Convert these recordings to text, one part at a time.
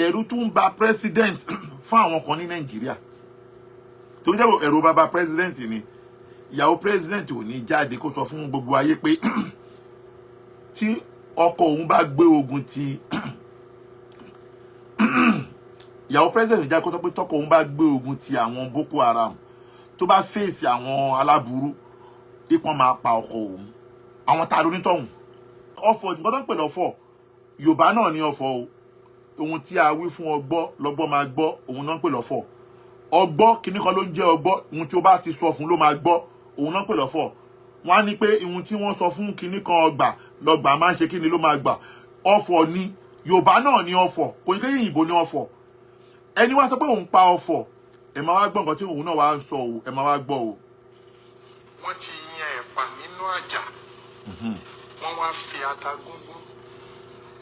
Ẹ̀rù tún bà president fún àwọn kan ní Nàìjíríà. Tó jẹ́ ẹ̀rù bàbá president ni, ìyàwó president ò ní jáde kó sọ fún gbogbo ayé pé tí ọkọ òun bá gbé ogun ti, ìyàwó president ò ní jáde kó sọ pé tọkọ òun bá gbé ogun ti àwọn Boko Haram, tó bá fèsì àwọn aláburú, ipọn máa pa ọkọ òun. Àwọn ta ló nítọ̀hún? Ọ̀fọ̀, nǹkan tó ń pè lọ́fọ̀, Yorùbá náà ní ọ̀fọ̀ o. Ohun tí a wí fún ọgbọ́ lọ́gbọ́ máa gbọ́, òun náà ń pè lọ́fọ̀. Ọgbọ́ kìíní kan ló ń jẹ́ ọgbọ́. Ohun tí o bá ti sọ fún ló máa gbọ́, òun náà ń pè lọ́fọ̀. Wọ́n á ní pé ohun tí wọ́n sọ fún kìíní kan ọgbà lọ́gbà máa ń ṣe kíni ló máa gbà. Ọ̀fọ̀ ni, Yorùbá náà ní ọ̀fọ̀, kò ní kéyìn ìbò ní ọ̀fọ̀. Ẹni wá sọ pé òun pa ọ̀fọ̀, ẹ máa wá gbọ́ nǹkan tí òun náà wá ń sọ o, ẹ máa wá gbọ́ o. Wọ́n ti yan ẹ̀pà nínú àjà, wọ́n wá fi ata gúngún,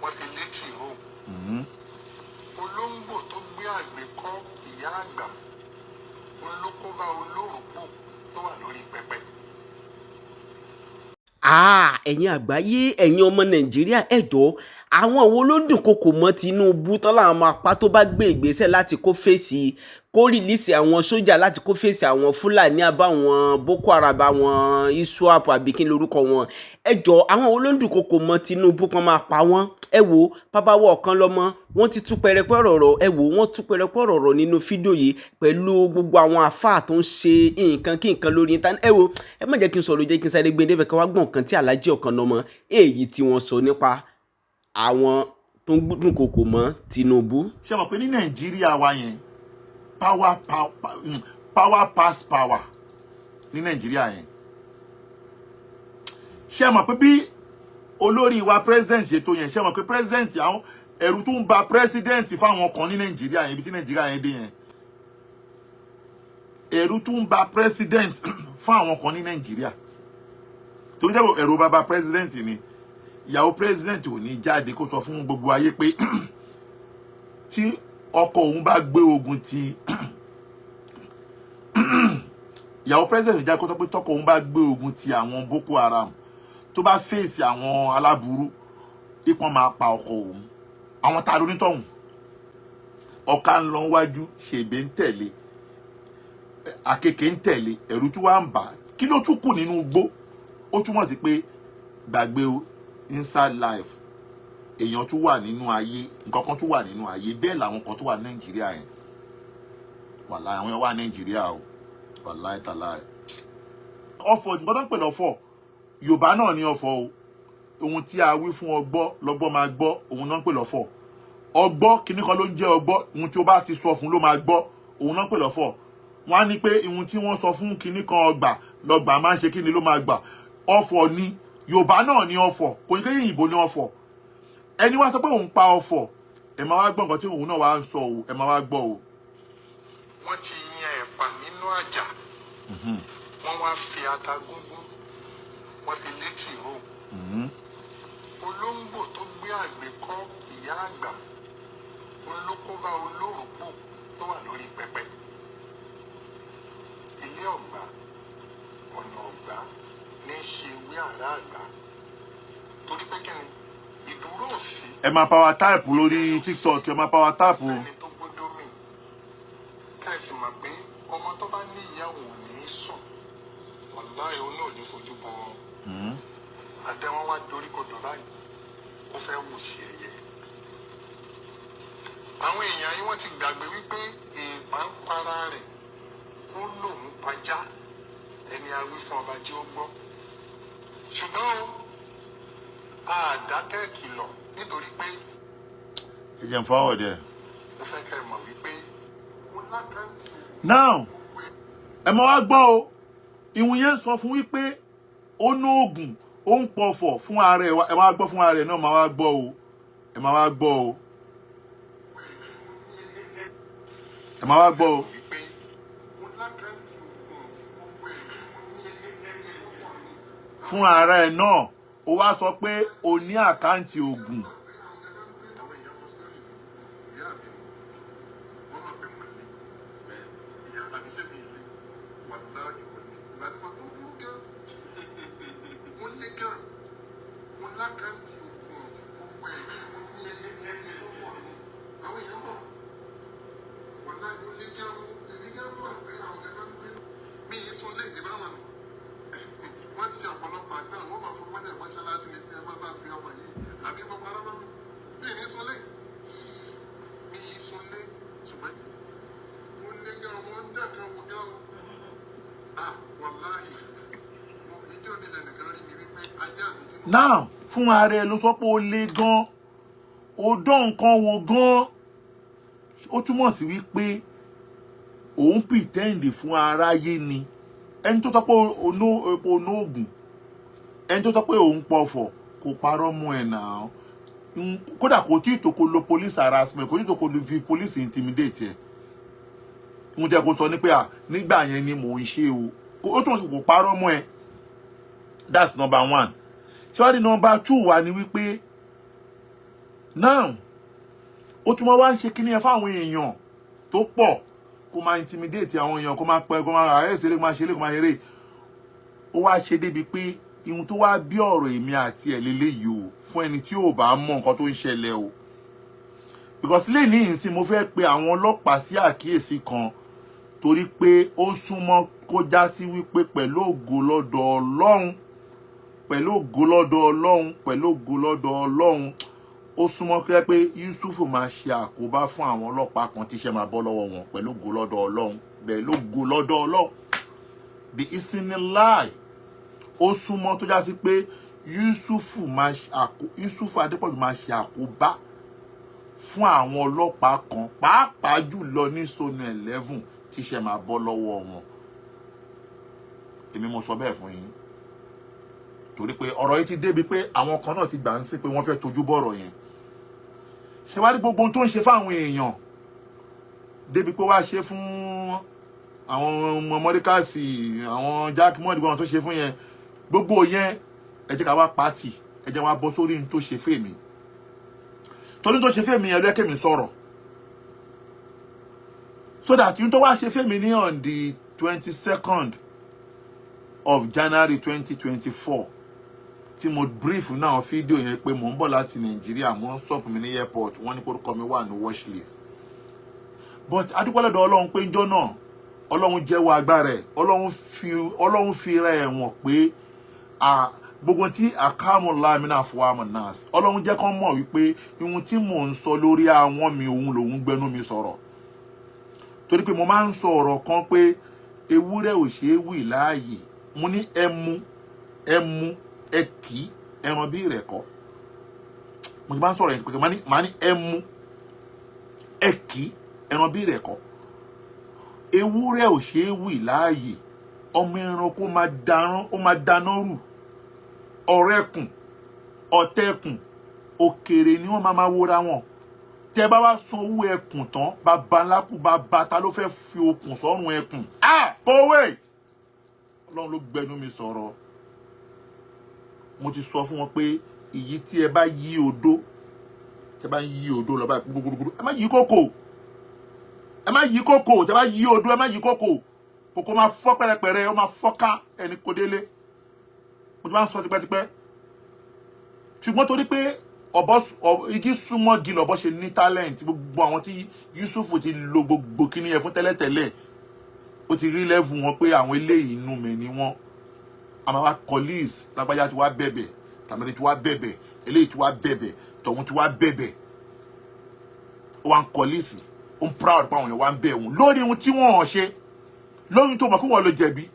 wọ́n fi létí rò. Olóńgbò tó gbé àgbékọ́ ìyá àgbà, olókóbá olóròpó tó wà lórí pẹpẹ. Ah, ẹ̀yin àgbáyé, ẹ̀yin ọmọ Nàìjíríà, ẹ jọ̀ọ́, àwọn wo ló ń dúnkokò mọ́ Tinubu tán láwọn máa pa tó bá gbé ìgbésẹ̀ láti kó fèsì, kó release àwọn sójà láti kó fèsì àwọn Fúlàní àbáwọn Boko Haram, àwọn ISWAP, àbí kí n lorúkọ wọn? Ẹ jọ̀ọ́, àwọn wo ló ń dúnkokò mọ́ Tinubu kan máa pa wọ́n? Ẹ wo bàbá ọ̀kan lọ́mọ, wọ́n ti tú pẹrẹpẹ ọ̀rọ̀. Ẹ wò, wọ́n tú pẹrẹpẹ ọ̀rọ̀ nínú fídíò yìí pẹ̀lú gbogbo àwọn àfáà tó ń ṣe nǹkan kí nǹkan lórí internet. Ẹ wo, ẹ má jẹ́ kí n sọ̀rọ̀, jẹ́ kí n sáré gbé débẹ̀ ká wá gbọ̀n kan tí Alhaji Ọ̀kanlọ́mọ èyí tí wọ́n sọ nípa àwọn tó ń dúnkokò mọ́ Tinubu. Ṣé mọ̀ pé ní Nàìjíríà wa yẹn, power, power, power pass power ní Nàìjíríà yẹn. Ṣé mọ̀ pé bí olórí wa president ṣe tó yẹn, ṣé mọ̀ pé president, àwọn ẹ̀rù tún bà president fáwọn kan ní Nàìjíríà yẹn? Ibi tí Nàìjíríà yẹn dé yẹn, ẹ̀rù tún bà president fún àwọn kan ní Nàìjíríà. Tó jẹ́ ẹ̀rù bàbá president ni, ìyàwó president ò ní jáde kó sọ fún gbogbo ayé pé tí ọkọ òun bá gbé ogun ti, ìyàwó president ò ní jáde kó sọ pé tọkọ òun bá gbé ogun ti àwọn Boko Haram, tó bá fèsì àwọn aláburú, ipọn máa pa ọkọ òun. Àwọn ta ló nítọ̀hún? Ọ̀ka ń lọ wájú, ṣèbé ń tẹ̀lé, àkekèé ń tẹ̀lé, ẹ̀rù tí wàá ń bà. Kí ló tún kù nínú igbó? Ó túmọ̀ sí pé gbàgbé o, inside life, èèyàn tún wà nínú ayé, nǹkan kan tún wà nínú ayé. Bẹ́ẹ̀ làwọn kan tó wà ní Nàìjíríà yẹn. Wàláì, àwọn yẹn wà Nàìjíríà o, wàláì tàláì. Ọ̀fọ̀, nǹkan tó ń pè lọ́fọ̀, Yorùbá náà ní ọ̀fọ̀ o. Ohun tí a wí fún ọgbọ́ lọ́gbọ́ máa gbọ́, òun náà ń pè lọ́fọ̀. Ọgbọ́ kìíní kan ló ń jẹ́ ọgbọ́. Ohun tí o bá ti sọ fún ló máa gbọ́, òun náà ń pè lọ́fọ̀. Wọ́n á ní pé ohun tí wọ́n sọ fún kìíní kan ọgbà lọ́gbà máa ń ṣe kíni ló máa gbà. Ọ̀fọ̀ ni, Yorùbá náà ní ọ̀fọ̀, kò ní kéyìn ìbò ní ọ̀fọ̀. Ẹni wá sọ pé òun pa ọ̀fọ̀, ẹ máa wá gbọ́ nǹkan tí òun náà wá ń sọ o, ẹ máa wá gbọ́ o. Wọ́n ti yan ẹ̀pà nínú àjà, wọ́n wá fi ata gúngún, wọ́n fi létí rò. Olóńgbò tó gbé àgbékọ́ ìyá àgbà, olókóbá olóròpó tó wà lórí pẹpẹ. Ilé ọ̀gbá, ọ̀nà ọ̀gbá ní í ṣe wí àrá àgbá, torí pé kí ni ìdúró ò sí. Ẹ máa power tap lórí TikTok, ẹ máa power tap o. Fẹ́ni tó gbódó mì, kẹ́sì mọ̀ pé ọmọ tó bá ní ìyàwó ò ní í sùn, wàláhì, òun náà ò ní fojú bọ oorun. Àdéhùn wá dorí kodò báyìí, ó fẹ́ wù sí ẹyẹ. Àwọn èèyàn yìí, wọ́n ti gbàgbé wípé èèpà ń para rẹ̀, ó lòun pajá. Ẹni a wí fún ọba jẹ́ ó gbọ́, ṣùgbọ́n o àdákẹ́ kìlọ̀ nítorí pé Ẹ jẹ́ n forward ẹ̀. Mo fẹ́ kẹ́ ẹ mọ̀ wípé mo l'account. Now, ẹ máa wá gbọ́ o. Ìwọ̀n yẹn sọ fún wípé ó ní oògùn, ó ń pọ̀fọ̀ fún ara ẹ̀. Ẹ máa gbọ́ fún ara ẹ̀ náà, máa wá gbọ́ o, ẹ máa wá gbọ́ o, ẹ máa wá gbọ́ o. Wípé mo l'account oògùn tí gbogbo ẹ̀ tí mo ní lọ́wọ́ mi. Fún ara ẹ̀ náà, ó wá sọ pé o ní account oògùn. Àwọn èèyàn mọ sórí mi, ìyá mi ni wọ́n mọ̀ pé mo lè ìyá àbí ṣé mi lè. Wàláhì, mo lè gbàdúrà tó burú gan, mo lè gan. Mo l'account oògùn tí gbogbo ẹ̀ tí mo ní lọ́wọ́ mi. Àwọn èèyàn mọ̀. Now, fún ara ẹ ló sọ pé ó le gan, ó dán nǹkan wò gan. Ó túmọ̀ sí wípé òun pretend fún aráyé ni. Ẹni tó tọ́ pé onóògùn, ẹni tó tọ́ pé òun pọ̀fọ̀, kò parọ́ mú ẹ̀ náà. Kódà kò tí ì tó kó lo police harassment, kò tí ì tó kó fi police intimidate ẹ̀. Ń jẹ́ kó sọ ní pé à nígbà yẹn ni mò ń ṣe o. Ó túmọ̀ sí kò parọ́ mọ́ ẹ. That's number one. Ṣé wàá ní number two wà ní wípé now, ó tún wá ń ṣe kíní ẹ fáwọn èèyàn tó pọ̀, kó máa intimidate àwọn èèyàn, kó máa pẹ́, kó máa arrest eré, kó máa ṣe eré, kó máa ṣeré. Ó wá ṣe débi pé ihun tó wá bí ọ̀rọ̀ èmi àti ẹ̀ lélẹ́yìí o, fún ẹni tí ò bá mọ nǹkan tó ń ṣẹlẹ̀ o, because lẹ́ni ìsìn, mo fẹ́ pe àwọn ọlọ́pàá sí àkíyèsí kan, torí pé ó súnmọ́ kó já sí wípé pẹ̀lú ògo lọ́dọ̀ Ọlọ́run, pẹ̀lú ògo lọ́dọ̀ Ọlọ́run, pẹ̀lú ògo lọ́dọ̀ Ọlọ́run, ó súnmọ́ kí ẹ pé Yusuf máa ṣe àkóbá fún àwọn ọlọ́pàá kan tíṣẹ́ máa bọ́ lọ́wọ́ wọn, pẹ̀lú ògo lọ́dọ̀ Ọlọ́run, pẹ̀lú ògo lọ́dọ̀ Ọlọ́run, bí ìsinmi-láì. Ó súnmọ́ tó já sí pé Yusuf Adépọ̀jù máa ṣe àkóbá fún àwọn ọlọ́pàá kan, pàápàá jùlọ ní Zone 11, tíṣẹ́ máa bọ́ lọ́wọ́ wọn. Èmi mo sọ bẹ́ẹ̀ fún yín, torí pé ọ̀rọ̀ yìí ti débi pé àwọn kan náà ti gbà ń sí pé wọ́n fẹ́ tojú bọ̀rọ̀ yẹn. Ṣe wá rí gbogbo ohun tó ń ṣe fáwọn èèyàn, débi pé wá ṣe fún àwọn ọmọ mọ́ríkàsì, àwọn Jack mọ́ọ̀dì, wọn tó ṣe fún yẹn, gbogbo yẹn, ẹ jẹ́ ká wá pàtì, ẹ jẹ́ wá bọ́ sórí ohun tó ṣe fèmí, torí tó ṣe fèmí yẹn ló yẹ kémi sọ̀rọ̀, so that ohun tó wá ṣe fèmí ní on the 22nd of January 2024, tí mo brief náà fídíò yẹn pé mò ń bọ̀ láti Nàìjíríà, mo ń stop mi ní airport, wọ́n ní orúkọ mi wà ní watch list. But adúpẹ́ lọ́dọ̀ Ọlọ́run pé njọ́ náà, Ọlọ́run jẹ́wọ́ agbára ẹ̀, Ọlọ́run fi ra ẹ̀wọ̀n pé gbogbo tí àkàmù láàmì fún àmọ̀ náà, Ọlọ́run jẹ́ kán mọ̀ wípé ihun tí mò ń sọ lórí àwọn mi, òun lòun gbẹnu mi sọ̀rọ̀, torí pé mo máa ń sọ ọ̀rọ̀ kan pé ewúrẹ́ ò ṣeé wì láàyè. Mo ní ẹmu ẹmu ẹ kì í ẹran bí ìrẹ̀kọ́. Mo ti máa ń sọ̀rọ̀ yẹn pé màá ní ẹmu ẹ kì í ẹran bí ìrẹ̀kọ́. Ewúrẹ́ ò ṣeé wì láàyè, ọmọ ẹranko máa darán, ó máa dáná rù. Ọ̀rẹ́kùn ọ̀tẹ̀kùn òkèrè ni wọ́n máa máa wóra wọn. Tẹ bá wá san owó ẹkùn tán, bàbá ńlá kù, bàbá ta ló fẹ́ fi okùn sọ́rùn ẹkùn? Ah, kówé! Ọlọ́run ló gbẹnu mi sọ̀rọ̀. Mo ti sọ fún wọn pé èyí tí ẹ bá yí odó, tẹ bá yí odó lọ báyìí gbúgbúgbúgbú, ẹ má yí kókò, ẹ má yí kókò. Tẹ bá yí odó, ẹ má yí kókò, kókò máa fọ́ pẹ́rẹpẹ̀rẹ, ó máa fọ́ ká ẹni kó délé. Mo ti máa ń sọ tipẹ́tipẹ́, ṣùgbọ́n torí pé ọ̀bọ igi súnmọ́ igi lọ́bọ ṣe ní talent, gbogbo àwọn tí Yusuf ti lo gbogbo kíní yẹn fún tẹ́lẹ̀tẹ́lẹ̀, ó ti rí level wọn pé àwọn eléyìí inú mi ni wọ́n. A máa wá police, lágbájá ti wá bẹ̀bẹ̀, tàmílẹ̀ ti wá bẹ̀bẹ̀, eléyìí ti wá bẹ̀bẹ̀, tọ̀hún ti wá bẹ̀bẹ̀. Ó wá ń kọ list, ó ń proud pé àwọn èèyàn wá ń bẹ̀ òun lórí ohun tí wọ́n ṣe, lórí tó mọ̀ kí wọ́n lọ jẹ̀bi.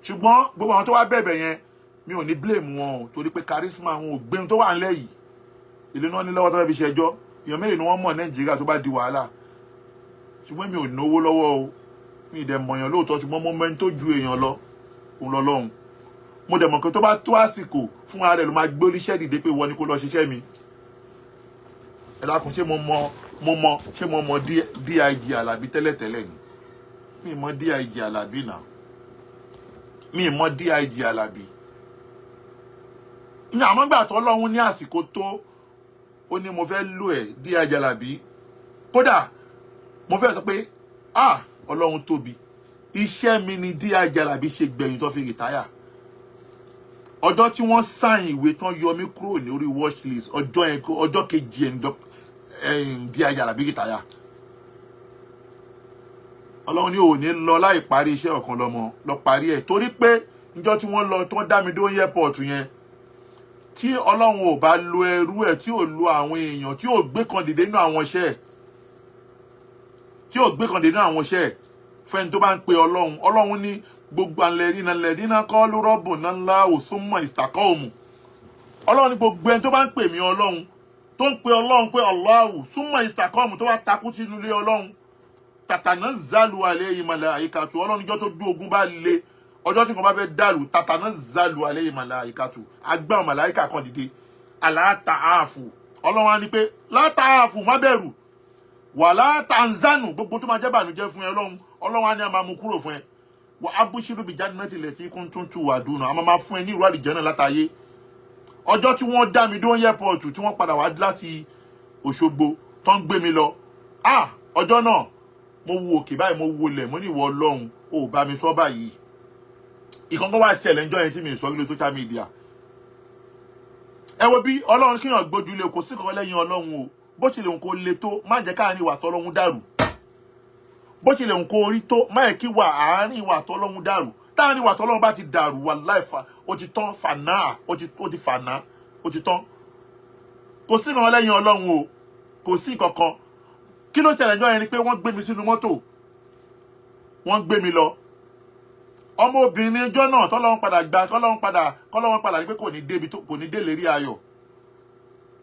Ṣùgbọ́n gbogbo àwọn tó wá bẹ̀bẹ̀ yẹn, mi ò ní blame wọn o, torí pé charisma wọn ò gbé ohun tó wà ńlẹ̀ yìí. Ìlú náà ní lọ́wọ́ tó fẹ́ fi ṣẹjọ́. Èèyàn mélòó ni wọ́n mọ̀ Nàìjíríà tó bá di wàhálà? Ṣùgbọ́n mi ò náwó lọ́wọ́ o, mi ì dẹ̀ mọ̀yàn lóòótọ́, ṣùgbọ́n mo mẹ́ni tó ju èèyàn lọ, òun lọ lọ́hùn. Mo dẹ̀ mọ̀ pé tó bá tó àsìkò, fún ara rẹ̀ ló máa gbé oníṣẹ́ dìde pé ìwọ ni kó lọ ṣiṣẹ́ mi. Ẹ dákun, ṣé mo mọ ṣé mo mọ DIG Alábí tẹ́lẹ̀tẹ́lẹ̀ ni? Mi mọ DIG Alábí náà, mi mọ DIG Alábí ní. Àmọ́ gbà tó Ọlọ́run ní àsìkò tó, ó ní mo fẹ́ lò ẹ́, DIG Alábí. Kódà mo fẹ́ sọ pé, ah, Ọlọ́run tóbi. Iṣẹ́ mi ni DIG Alábí ṣe gbẹ̀yìn tó fi retire. Ọjọ́ tí wọ́n sign ìwé tán yọ mí kúrò ní orí watch list, ọjọ́ yẹn, ọjọ́ kejì ẹ̀ ní DIG Alábí retire. Ọlọ́run ní òní lọ láì parí iṣẹ́ ọ̀kan lọ́mọ lọ parí ẹ̀, torí pé níjọ́ tí wọ́n lọ tí wọ́n dá mi dó airport yẹn, tí Ọlọ́run ò bá lo ẹrú ẹ̀, tí ò lo àwọn èèyàn, tí ò gbé kan dìde nínú àwọn iṣẹ́ ẹ̀, tí ò gbé kan dìde nínú àwọn iṣẹ́ ẹ̀, fẹ́ni tó bá ń pe Ọlọ́run, Ọlọ́run ní Gbogbo alladhina alladhina qalu rabbuna Allahu summa istaqamu. Ọlọ́run ní gbogbo ẹni tó bá ń pè mí Ọlọ́run, tó ń pe Ọlọ́run pé Allahu, summa istaqamu, tó bá takú sínú ilé Ọlọ́run, tatanazzalu alayhi malaikatu. Ọlọ́run níjọ́ tó dún ogun bá le, ọjọ́ tí nǹkan bá fẹ́ dàrú, tatanazzalu alayhi malaikatu, agbá màláìkà kan dìde. Aláàtàáfù, Ọlọ́run á ní pé látàáfù, má bẹ̀rù, wala tanzanu, gbogbo tó máa jẹ́ bànújẹ́ fún ẹ, Ọlọ́run, Ọlọ́run á ní a máa mú kúrò fún ẹ. Wa abushiru bi jannati lati kuntum tuwaduna, a máa fún ẹ ní ìró àlìjẹ́nà látàyé. Ọjọ́ tí wọ́n dá mi dó airport, tí wọ́n padà wá láti Òṣogbo tó ń gbé mi lọ, ah, ọjọ́ náà mo wo òkè báyìí, mo wo lẹ̀, mo ní ìwọ Ọlọ́run ò bá mi sọ báyìí. Ìkànkọ́ wá ṣẹlẹ̀ ńjọ́ yẹn tí mi sọ lórí social media. Ẹ wo bí Ọlọ́run kíyàn gbójúlé, kò sí kankan lẹ́yìn Ọlọ́run o. Bó ṣe lè ń kó le tó, má jẹ́ káàrin ìwà tọ́lọ́run dàrú. Bó ṣe lè ń kó orí tó, má yẹ kí wà àárín ìwà tọ́lọ́run dàrú. Táàrin ìwà tọ́lọ́run bá ti dàrú, wàláhì ó ti tán, fànà, ó ti fànà, ó ti tán. Kò sí kankan lẹ́yìn Ọlọ́run o, kò sí kankan. Kí ló ṣẹlẹ̀ ńjọ́ yẹn ni pé wọ́n gbé mi sínú mọ́tò, wọ́n gbé mi lọ. Ọmọbìnrin ẹjọ́ náà tọ́lọ́run padà gba, kọ́lọ́run padà ní pé kò ní débi tó kò ní dé lérí ayọ̀,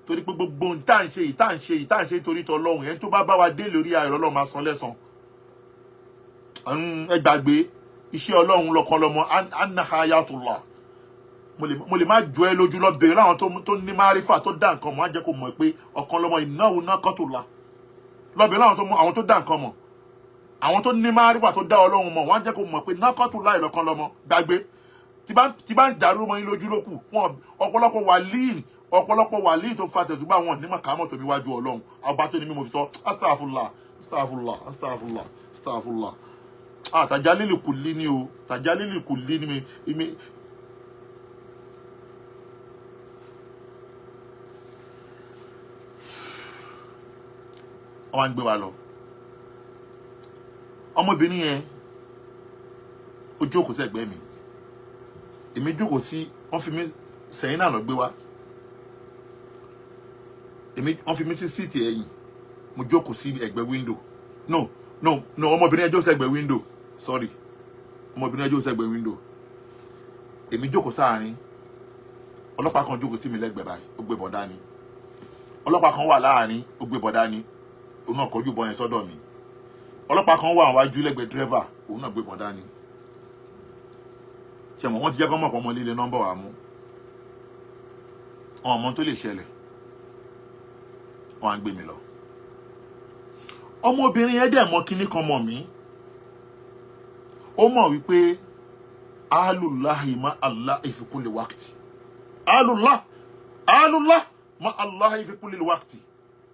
torí pé gbogbo ohun tá à ń ṣe yìí, tá à ń ṣe yìí, tá à ń ṣe torí tọlọ́run, ẹni tó bá bá wa dé lórí ayọ̀, Ọlọ́run máa san lẹ́san. Ẹ gbàgbé iṣẹ́ Ọlọ́run lọ́kàn lọ́mọ anahayatullah. Mo lè má jọ ẹ lójú, lọ bèrè láwọn tó ní márífà, tó dá nǹkan mọ̀, á jẹ́ kó mọ̀ pé ọ̀kan lọ́mọ ìnáwó náà kọ́tùlá. Lọ bèrè láwọn tó mọ, àwọn tó dá nǹkan mọ̀, àwọn tó ní márífà, tó dá Ọlọ́run mọ̀, wọ́n á jẹ́ kó mọ̀ pé nákọ́tùlá ìlọ́kan lọ́mọ. Gbàgbé tí bá ń dàrú mọ́ yín lójú lókù wọn. Ọ̀pọ̀lọpọ̀ wàlíì tó fa tẹ̀sùbá wọn ní màkàmọ́ tó níwájú Ọlọ́run ọba tó ní mímọ́ fi sọ. Astagfirullah, astagfirullah, astagfirullah, astagfirullah. Ah, tàjálìlì kù lí ní o, tàjálìlì kù lí ní mi. Wọ́n wá ń gbé wa lọ. Ọmọbìnrin yẹn, ó jókòó sẹ́gbẹ̀ẹ́ mi, èmi jókòó sí, wọ́n fi mí sẹ́yìn náà lọ gbé wa. Èmi, wọ́n fi mí sí seat ẹ̀yìn, mo jókòó sí ẹ̀gbẹ́ window. No, no, no, ọmọbìnrin yẹn jókòó sẹ́gbẹ̀ẹ́ window, sorry, ọmọbìnrin yẹn jókòó sẹ́gbẹ̀ẹ́ window, èmi jókòó sáàrin. Ọlọ́pàá kan jókòó sí mi lẹ́gbẹ̀ẹ́ báyìí, ó gbé bọ̀dá ni. Ọlọ́pàá kan wà láàrin, ó gbé bọ̀dá ni, òun náà kọjú bọ́ yẹn sọ́dọ̀ mi. Ọlọ́pàá kan wà wájú lẹ́gbẹ̀ẹ́ dírẹ́fà, òun náà gbé bọ̀dá ni. Ṣe mọ̀, wọ́n ti jẹ́ kọ́ mọ̀ pé ọmọ líle nọ́mbà wa mú wọn, ọmọ tó lè ṣẹlẹ̀. Wọ́n á gbé mi lọ. Ọmọbìnrin yẹn dẹ̀ mọ̀ kinní kan mọ̀ mí. Ó mọ̀ wípé alulahi ma Allah fi kulli waqti, alullah, alullah ma Allah fi kulli waqti.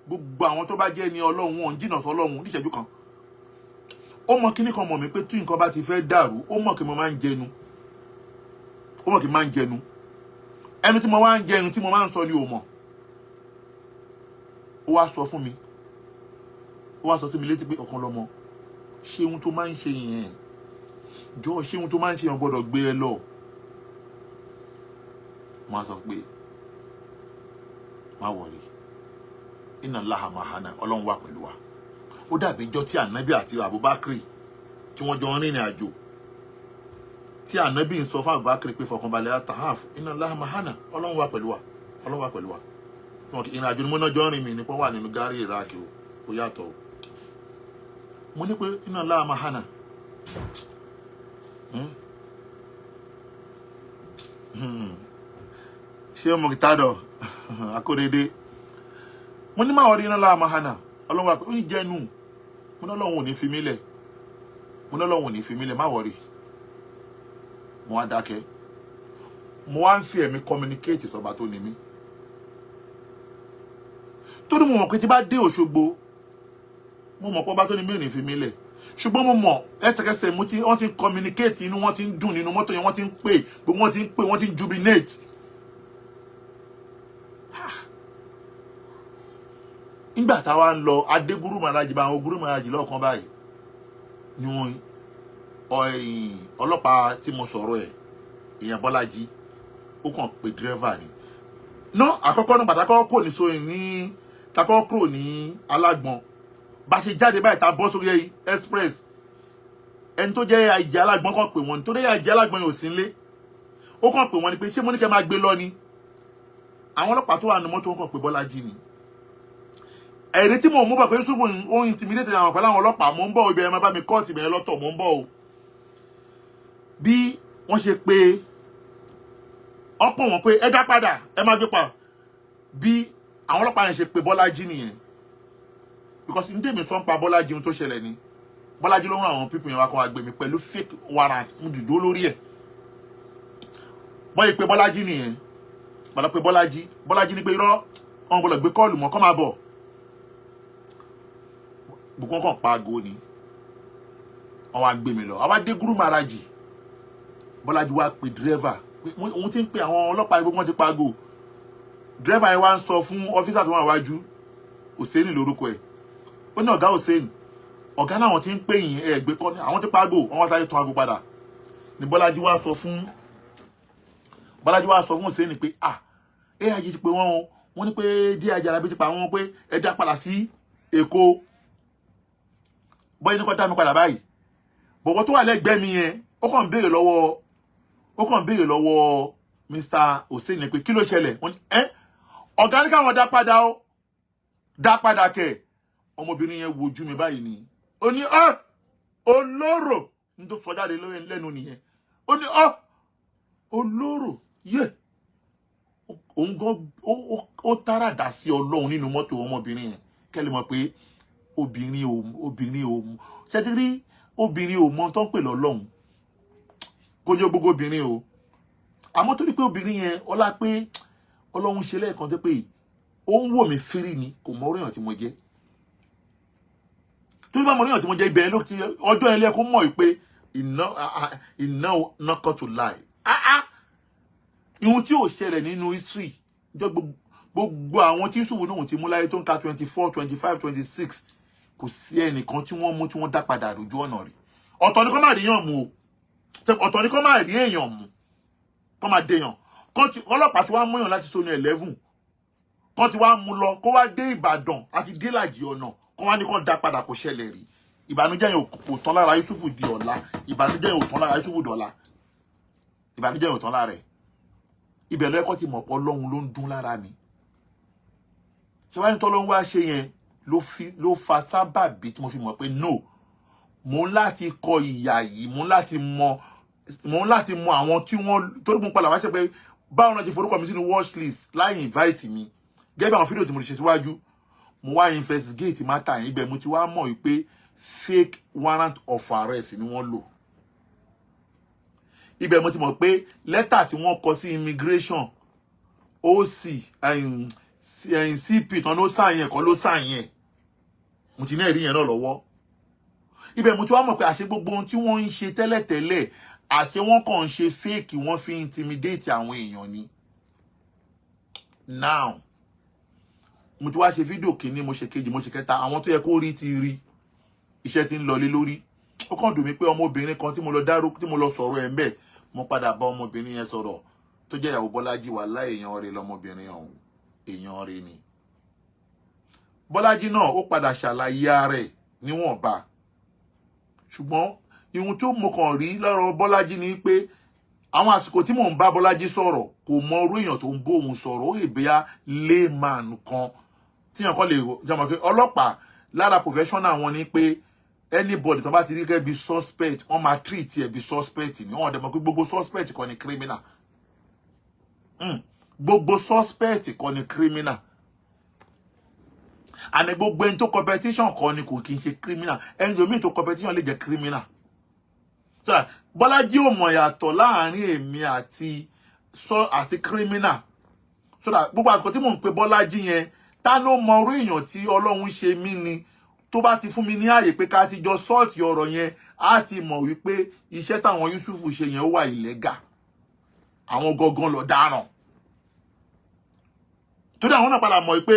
Gbogbo àwọn tó bá jẹ́ ní Ọlọ́run, wọn jìnnà sọ́lọ́run níṣẹ́jú kan. Ó mọ̀ kinní kan mọ̀ mí pé tí nǹkan bá ti fẹ́ dàrú, ó mọ̀ kí mo máa ń jẹnu, ó mọ̀ kí n máa ń jẹnu. Ẹnu tí mo máa ń jẹnu, tí mo máa ń sọ ni ò mọ̀. Ó wá sọ fún mi, ó wá sọ sí mi létí pé ọ̀kan lọ́mọ, ṣé ohun tó máa ń ṣe yẹn jọ, ṣé ohun tó máa ń ṣe yẹn gbọ́dọ̀ gbé ẹ lọ. Mo á sọ pé má worry, inna Allaha mahana, Ọlọ́run wà pẹ̀lú wa. Ó dàbí ijọ́ tí Ànábì àti Abubakar tí wọ́n jọ ń rìnrìn àjò, tí Ànábì ń sọ fún Abubakar pé fọkànbalẹ̀, atahaf, inna Allaha mahana, Ọlọ́run wà pẹ̀lú wa, Ọlọ́run wà pẹ̀lú wa. Ìrìn àjò ni mo náà jọ ń rìn mí nípa wà nínú gárí Iraq o, ó yàtọ̀ o. Mo ní pé inna Allaha mahana. Ṣé mo tádọ̀ akóredé? Mo ní máa rí inna Allaha mahana, Ọlọ́run wà pẹ̀lú. Ó ní jẹ́nu. Mo ní Ọlọ́run ò ní fi mí lẹ̀, mo ní Ọlọ́run ò ní fi mí lẹ̀, má worry. Mo wá dákẹ́, mo wá ń fi ẹ̀mí communicate sọba tó ní mí, torí mo mọ̀ pé tí bá dé Òṣogbo, mo mọ̀ pé ọba tó ní mí ò ní fi mí lẹ̀. Ṣùgbọ́n mo mọ̀ ẹsẹ̀kẹsẹ̀ mo ti, wọ́n ti ń communicate, inú wọn ti ń dùn nínú mọ́tò yẹn, wọ́n ti ń pè, gbogbo wọn ti ń pè, wọ́n ti ń jubilate. Nígbà táwa ń lọ adégúrú màrájì bá àwọn gúrú màrájì lọ́ọ̀kan báyìí ni wọ́n ọlọ́pàá tí mo sọ̀rọ̀ ẹ̀, ìyẹn Bọ́lájí, ó kàn pé dírẹ́fà ni ná. Àkọ́kọ́ náà, bàtà kọ́kọ́ kò ní sóyún ní takọ́ kúrò ní Alágbọ̀n, bá ṣe jáde báyìí, ta bọ́ sórí express. Ẹni tó jẹ́ AIG Alágbọ̀n kàn pè wọ́n ní, torí AIG Alágbọ̀n yóò sí nílé. Ó kàn pè wọ́n ní pé, ṣé mo ní kẹ́ máa gbé lọ ni? Àwọn ọlọ́pàá tó wà ní mọ́tò, wọn kàn pé Bọ́lájí ni. Ẹ̀rí tí mò ń mú bọ̀ pé Yusuf ó intimidate àwọn pẹ̀lú àwọn ọlọ́pàá, mò ń bọ̀. Ibẹ̀ ẹ̀ máa bá mi kọ́ọ̀tì ibẹ̀ lọ́tọ̀, mò ń bọ̀ o. Bí wọ́n ṣe pé ọ̀pọ̀ wọn pé ẹ dá padà, ẹ má gbé pa, bí àwọn ọlọ́pàá yẹn ṣe pé Bọ́lájí nìyẹn, because ní tèmi sọ ń pa Bọ́lájí, ohun tó ṣẹlẹ̀ ni Bọ́lájí ló ń rán àwọn people yẹn wá kó wá gbé mi pẹ̀lú fake warrant. Mo dìdó lórí ẹ̀. Bọ́yì pé Bọ́lájí nìyẹn. Bọ́lá pé Bọ́lájí, Bọ́lájí ní pé irọ́, wọn gbọ́dọ̀ gbé call mọ́, kọ́ máa bọ̀. Gbogbo kàn pa aago ni, wọn wá gbé mi lọ. Àwa dé Gúrú Màràjì. Bọ́lájí wá pe driver pé òun ti ń pe àwọn ọlọ́pàá, gbogbo wọn ti pa aago. Driver yẹn wá ń sọ fún officer tó wà wájú, Hussein lórúkọ ẹ̀. Ó ní, "Ọ̀gá Hussein, ọ̀gá náà ti ń pè yín, ẹ̀ gbé kọ́ ní àwọn ti pa aago." Wọ́n wá sáré tún aago padà ní. Bọ́lájí wá sọ fún Hussein pé, "Ah, AIG ti pè wọ́n o, wọ́n ní pé DIG Alábí ti pa wọ́n, pé ẹ dá padà sí Èkó." Bọ́yìí ní kò dá mi padà báyìí. Bọ̀bọ̀ tó wà lẹ́gbẹ̀ẹ́ mi yẹn, ó kàn ń béèrè lọ́wọ́ Mr. Hussein pé kí ló ṣẹlẹ̀. Wọ́n ní ẹ́ ọ̀gá ní káwọn dá padà ó dá padà kẹ̀. Ọmọbìnrin yẹn wojú mi báyìí ni, ó ní ọ́ olóró ní tó sọ jáde lẹ́nu nìyẹn. Ó ní ọ́ olóró yé òun gan. Ó tàràdà sí Ọlọ́run nínú mọ́tò ọmọbìnrin yẹn. Kẹ́lẹ́ mọ̀ pé obìnrin ò ṣẹ́tí rí, obìnrin ò mọ tó ń pè lọ́lọ́run. Kó jẹ́ gbogbo obìnrin o, àmọ́ torí pé obìnrin yẹn, ọlá pé Ọlọ́run ṣe lẹ́ẹ̀kan tó pé ó ń wò mí fírí ni, kò mọ oríyàn tí mo jẹ́. Tó bá mọ oríyàn tí mo jẹ́, ibẹ̀ ló ti ọjọ́ ilé kó mọ̀ pé iná iná nọkọ̀ tó láì ihun tí ò ṣẹlẹ̀ nínú history. Jọ gbogbo àwọn tí Yusuf náà ti mú láyé tó ń ka 24, 25, 26, kò sí ẹnìkan tí wọ́n mú tí wọ́n dá padà lójú ọ̀nà rí. Ọ̀tọ̀ ni kọ́ máa rí èèyàn mú o, ọ̀tọ̀ ni kọ́ máa rí èèyàn mú, kọ́ máa dèèyàn. Ọlọ́pàá tí wàá mú èèyàn láti Zone 11, kọ́ ti wá mú lọ, kó wá dé Ìbàdàn àti délàjì ọ̀nà, kó wá ní kó dá padà, kò ṣẹlẹ̀ rí. Ìbànújẹ́ yẹn kò tán lára Yusufu di ọ̀la. Ìbànújẹ́ yẹn ò tán lára Yusufu dọ̀la. Ìbànújẹ́ yẹn ò tán lára ẹ̀. Ibẹ̀ lọ́kọ́ ti mọ̀ pé Ọlọ́run ló ń dún lára mi. Ṣé wàá ní tọ́lọ́run wá ṣe yẹn ló fi ló fa sábàbí tí mo fi mọ̀ pé no, mo ń láti kọ ìyà yìí, mo ń láti mọ àwọn tí wọ́n, torí mo padà wá ṣe pé báwọn náà ti forúkọ mi sínú watch list láì invite mi, gẹ́gẹ́ bí àwọn fídíò tí mo ti ṣe síwájú. Mo wá investigate matter yẹn. Ibẹ̀ mo ti wá mọ̀ wípé fake warrant of arrest ni wọ́n lò. Ibẹ̀ mo ti mọ̀ pé lẹ́tà tí wọ́n kọ sí immigration OC CP tán ló sign yẹn kọ́ ló sign yẹn. Mo ti ní ẹ̀rí yẹn náà lọ́wọ́. Ibẹ̀ mo ti wá mọ̀ pé àṣẹ gbogbo ohun tí wọ́n ń ṣe tẹ́lẹ̀tẹ́lẹ̀, àṣẹ wọ́n kàn ń ṣe fake, wọ́n fi intimidate àwọn èèyàn ni. Now, mo ti wá ṣe fídíò kìíní, mo ṣe kejì, mo ṣe kẹta. Àwọn tó yẹ kó rí ti rí, iṣẹ́ ti ń lọ lé lórí. Ó kàn dùn mí pé ọmọbìnrin kan tí mo lọ dárò, tí mo lọ sọ̀rọ̀ ẹ̀ ń bẹ̀, mo padà bá ọmọbìnrin yẹn sọ̀rọ̀, tó jẹ́ ìyàwó Bọ́lájí. Wà láì, èèyàn rẹ̀ lọmọbìnrin ọ̀hún, èèyàn rẹ̀ ni. Bọ́lájí náà, ó padà ṣàlàyé ara ẹ̀ níwọ̀nba, ṣùgbọ́n ihun tó mo kàn rí lọ́rọ̀ Bọ́lájí ni pé àwọn àsìkò tí mò ń bá Bọ́lájí sọ̀rọ̀, kò mọ orú èèyàn tó ń bóun sọ̀rọ̀. Ó lè bóyá layman kan tíyàn kan lè jọmọ pé ọlọ́pàá, lára professional wọn ni pé anybody tó bá ti rí gẹ́gẹ́ bí suspect, wọ́n máa treat ẹ̀ bí suspect ni. Wọ́n dẹ̀ mọ̀ pé gbogbo suspect kọ́ ni criminal. Gbogbo suspect kọ́ ni criminal, àní gbogbo ẹni tó competition kọ́ ni kò kí n ṣe criminal. Ẹni tó míì tó competition lè jẹ́ criminal. So that Bọ́lájí ò mọ̀ yàtọ̀ láàrin èmi àti sọ àti criminal. So that gbogbo àsìkò tí mò ń pe Bọ́lájí yẹn, ta ló mọ orú èèyàn tí Ọlọ́run ṣe mí ni, tó bá ti fún mi ní àyè pé ká ti jọ sọ́ọ̀tì ọ̀rọ̀ yẹn, á ti mọ̀ wípé iṣẹ́ táwọn Yusufu ṣe yẹn, ó wà illegal, àwọn gangan lọ dáràn. Torí àwọn náà padà mọ̀ pé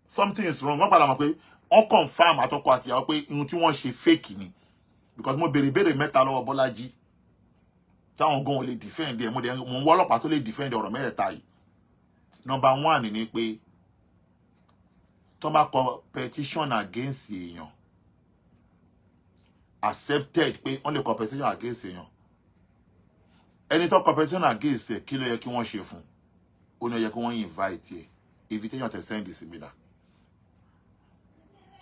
something is wrong. Wọ́n padà mọ̀ pé wọ́n confirm àtọkọ àtìyàwó pé ihun tí wọ́n ṣe fake ni, because mo béèrè béèrè mẹ́ta lọ́wọ́ Bọ́lájí táwọn gan ò lè defend ẹ̀. Mo dẹ̀ mo ń wọ́ ọlọ́pàá tó lè defend ọ̀rọ̀ mẹ́tẹ̀ẹ̀ta yìí. Number one ni pé tó bá kọ petition against èèyàn, Accepted pé wọ́n lè kọ petition against èèyàn. Ẹni tó kọ petition against ẹ̀, kí ló yẹ kí wọ́n ṣe fún? Ó ní ó yẹ kí wọ́n invite ẹ̀. Invitation tẹ send sí mi dà?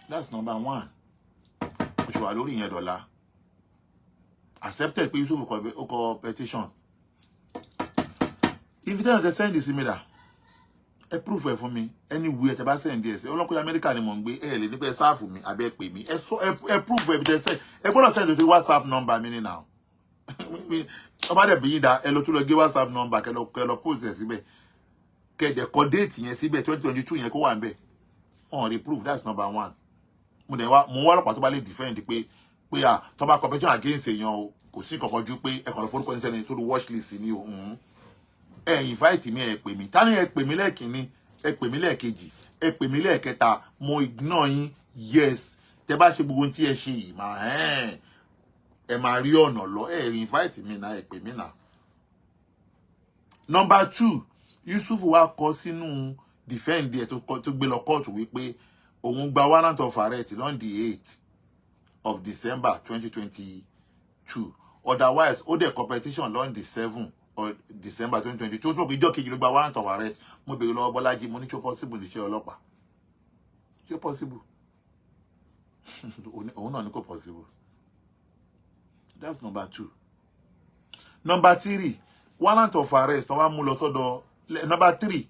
That's number one. Mo ṣe wà lórí ìyẹn dọ̀la. Accepted pé Yusuf ó kọ petition, invitation tẹ send sí mi dà? Ẹ proof ẹ fún mi. Anywhere tẹ bá send ẹ sí, ọlọ́kùnrin Amẹ́ríkà ni mò ń gbé. Ẹ lè ní pé ẹ serve mi àbí ẹ pè mí. Ẹ sọ, ẹ proof ẹ bí tẹ send. Ẹ gbọ́dọ̀ send to WhatsApp number mi ni now. Ọba dẹ̀ bí yín da, ẹ lọ tún lọ gé WhatsApp number, kẹ lọ post ẹ síbẹ̀, kẹ dẹ̀ kọ date yẹn síbẹ̀, 2022 yẹn kó wà níbẹ̀ on re proof. That's number one. Mo dẹ̀ wá, mo ń wá ọlọ́pàá tó bá lè defend pé à tó bá kọ petition against èèyàn o, kò sí kankan ju pé ẹ kàn lọ forúkọ ní sẹ́ni sórí watch list ni o. Ẹ invite mi, ẹ pè mí tani, ẹ pè mí lẹ́ẹ̀kínní, ẹ pè mí lẹ́ẹ̀kejì, ẹ pè mí lẹ́ẹ̀kẹta, mo ignore yín. Yes, tẹ bá ṣe gbogbo ohun tí ẹ ṣe yìí, máa ẹ máa rí ọ̀nà lọ. Ẹ invite mi náà, ẹ pè mí náà. Number two, Yusuf wá kọ sínú defend ẹ tó gbé lọ kóòtù wípé òun gba warrant of arrest on the 8th of December 2022. Otherwise, ó dẹ̀ kọ petition on the 7 of December 2022. Ó túnbọ̀ pé ìjọ́ kejì ló gba warrant of arrest. Mo béèrè lọ́wọ́ Bọ́lájí, mo ní ṣó possible ní iṣẹ́ ọlọ́pàá? Ṣó possible? Òun náà ní kò possible. That's number two. Number three, warrant of arrest wọ́n wá mú lọ sọ́dọ̀, number three,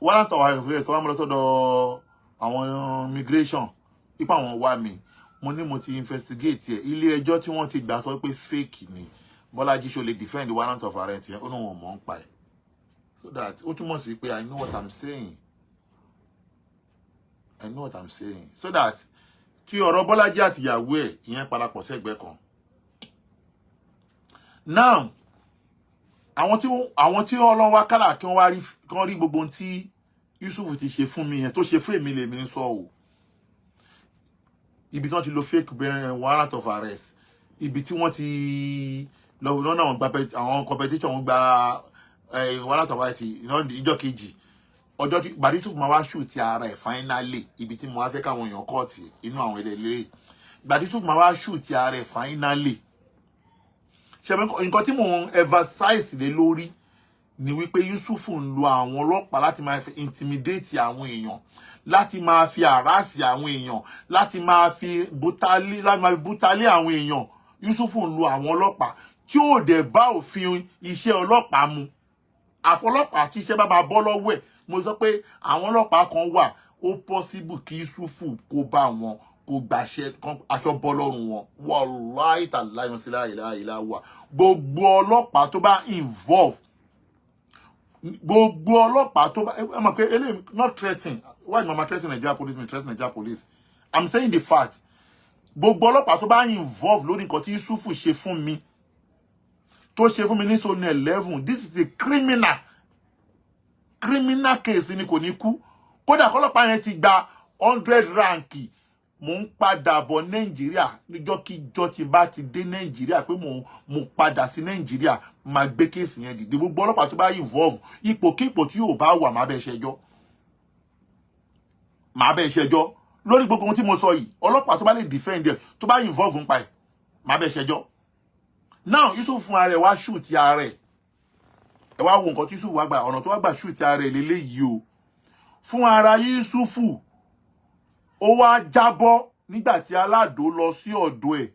warrant of arrest wọ́n wá mú lọ sọ́dọ̀ àwọn immigration ipa àwọn wá mi. Mo ní mo ti investigate ẹ, ilé ẹjọ́ tí wọ́n ti gbà sọ pé fake ni. Bọ́lájí, ṣó lè defend warrant of arrest yẹn? Ó ní wọn mọ̀ ń pa ẹ̀. So that ó túmọ̀ sí pé I know what I'm saying, I know what I'm saying. So that tí ọ̀rọ̀ Bọ́lájí àtìyàwó ẹ̀, ìyẹn parapọ̀ sẹ́gbẹ̀ẹ́ kan. Now, àwọn tí wọ́n lọ wá kálà kí wọ́n wá rí, kí wọ́n rí gbogbo ohun tí Yusuf ti ṣe fún mi yẹn, tó ṣe fún èmi lèmi ń sọ o. Ibi tí wọ́n ti lo fake warrant of arrest, ibi tí wọ́n ti lọ lọ́nà àwọn gba àwọn competition, wọn gba warrant of arrest ìjọ kejì, ọjọ́ tí gbàdí Yusuf máa wá shoot ara ẹ̀ finally. Ibi tí mo wá fẹ́ káwọn èèyàn kọ́ọ̀tì inú àwọn ilé ilé gbàdí Yusuf máa wá shoot ara ẹ̀ finally. Ṣe nǹkan tí mò ń emphasize lé lórí ni wípé Yusuf ń lo àwọn ọlọ́pàá láti máa fi intimidate àwọn èèyàn, láti máa fi harass àwọn èèyàn, láti máa fi brutally àwọn èèyàn. Yusuf ń lo àwọn ọlọ́pàá tí ò dẹ̀ bá òfin iṣẹ́ ọlọ́pàá mu. Àfọlọ́pàá tí iṣẹ́ bá máa bọ́ lọ́wọ́ ẹ̀. Mo sọ pé àwọn ọlọ́pàá kan wà, ó possible kí Yusufu kó bá wọn, kó gbàṣẹ aṣọ bọ́ lọ́rùn wọn. Wàláì tàláì mọ́sílá ìlà wà. Gbogbo ọlọ́pàá tó bá involve, gbogbo ọlọ́pàá tó bá, ẹ mọ̀ pé eléyìí, not threatening. Why mama threatening Nigeria Police? Me threaten Nigeria Police? I'm saying the fact. Gbogbo ọlọ́pàá tó bá involve lórí nǹkan tí Yusufu ṣe fún mi, tó ṣe fún mi ní Zone 11, this is a criminal case ni. Kò ní kú. Kódà kọ́lọ́pàá yẹn ti gba 100 rank, mò ń padà bọ̀ Nàìjíríà. Níjọ́kíjọ́ tí bá ti dé Nàìjíríà, pé mò mo padà sí Nàìjíríà, máa gbé case yẹn dìde. Gbogbo ọlọ́pàá tó bá involve, ipòkípò tí yóò bá wà, má bẹ́ẹ̀ ṣẹjọ́, má bẹ́ẹ̀ ṣẹjọ́ lórí gbogbo ohun tí mo sọ yìí. Ọlọ́pàá tó bá lè defend ẹ̀, tó bá involve ń pa ẹ̀, má bẹ́ẹ̀ ṣẹjọ́. Now, Yusuf fún ara ẹ̀ wá shoot ara ẹ̀. Ẹ wá wo nǹkan tí Yusuf wá gbà, ọ̀nà tó wá gbà shoot ara ẹ̀ lélẹ́yìí o. Fún ara Yusufu, ó wá jábọ́ nígbà tí Aládò lọ sí ọ̀dọ̀ ẹ̀.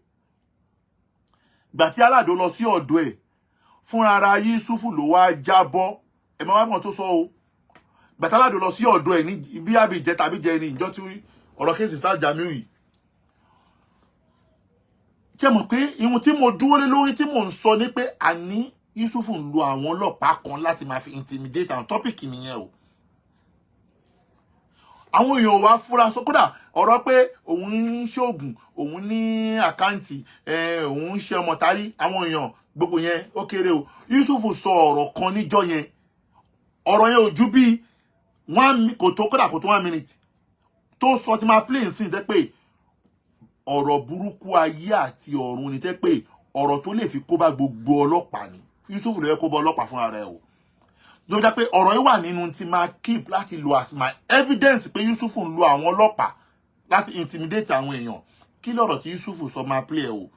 Gbà tí Aládò lọ sí ọ̀dọ̀ ẹ̀, fúnra ara Yusufu ló wá jábọ́. Ẹ máa wá mọ̀ tó sọ o. Gbà tí Aládò lọ sí ọ̀dọ̀ ẹ̀ ní bí àbí ìjẹ tàbí jẹ ní ìjọ tí ọ̀rọ̀ case Ustaz Jamiu yìí, ṣe mọ̀ pé ihun tí mo dúró lé lórí tí mò ń sọ ni pé àní Yusufu ń lo àwọn ọlọ́pàá kan láti máa fi intimidate àwọn. Topic nìyẹn o. Àwọn èèyàn wá fúra sọ. Kódà ọ̀rọ̀ pé òun ń ṣoògùn, òun ní account, òun ń ṣe ọmọ tárí àwọn èèyàn, gbogbo yẹn ó kéré o. Yusuf sọ ọ̀rọ̀ kan níjọ́ yẹn. Ọ̀rọ̀ yẹn ò ju bí kò tó, kódà kò tó 1 minute tó sọ tí máa play nsìn, tẹ́ pé ọ̀rọ̀ burúkú ayé àti ọ̀run ni, tẹ́ pé ọ̀rọ̀ tó lè fi kó bá gbogbo ọlọ́pàá ni. Yusuf ló yẹ kó bá ọlọ́pàá fúnra rẹ̀ o. Ló jẹ́ pé ọ̀rọ̀ yìí wà nínú tí máa keep láti lo as my evidence pé Yusuf ń lo àwọn ọlọ́pàá láti intimidate àwọn èèyàn. Kí lọ̀rọ̀ tí Yusuf sọ? Máa play ẹ̀ o.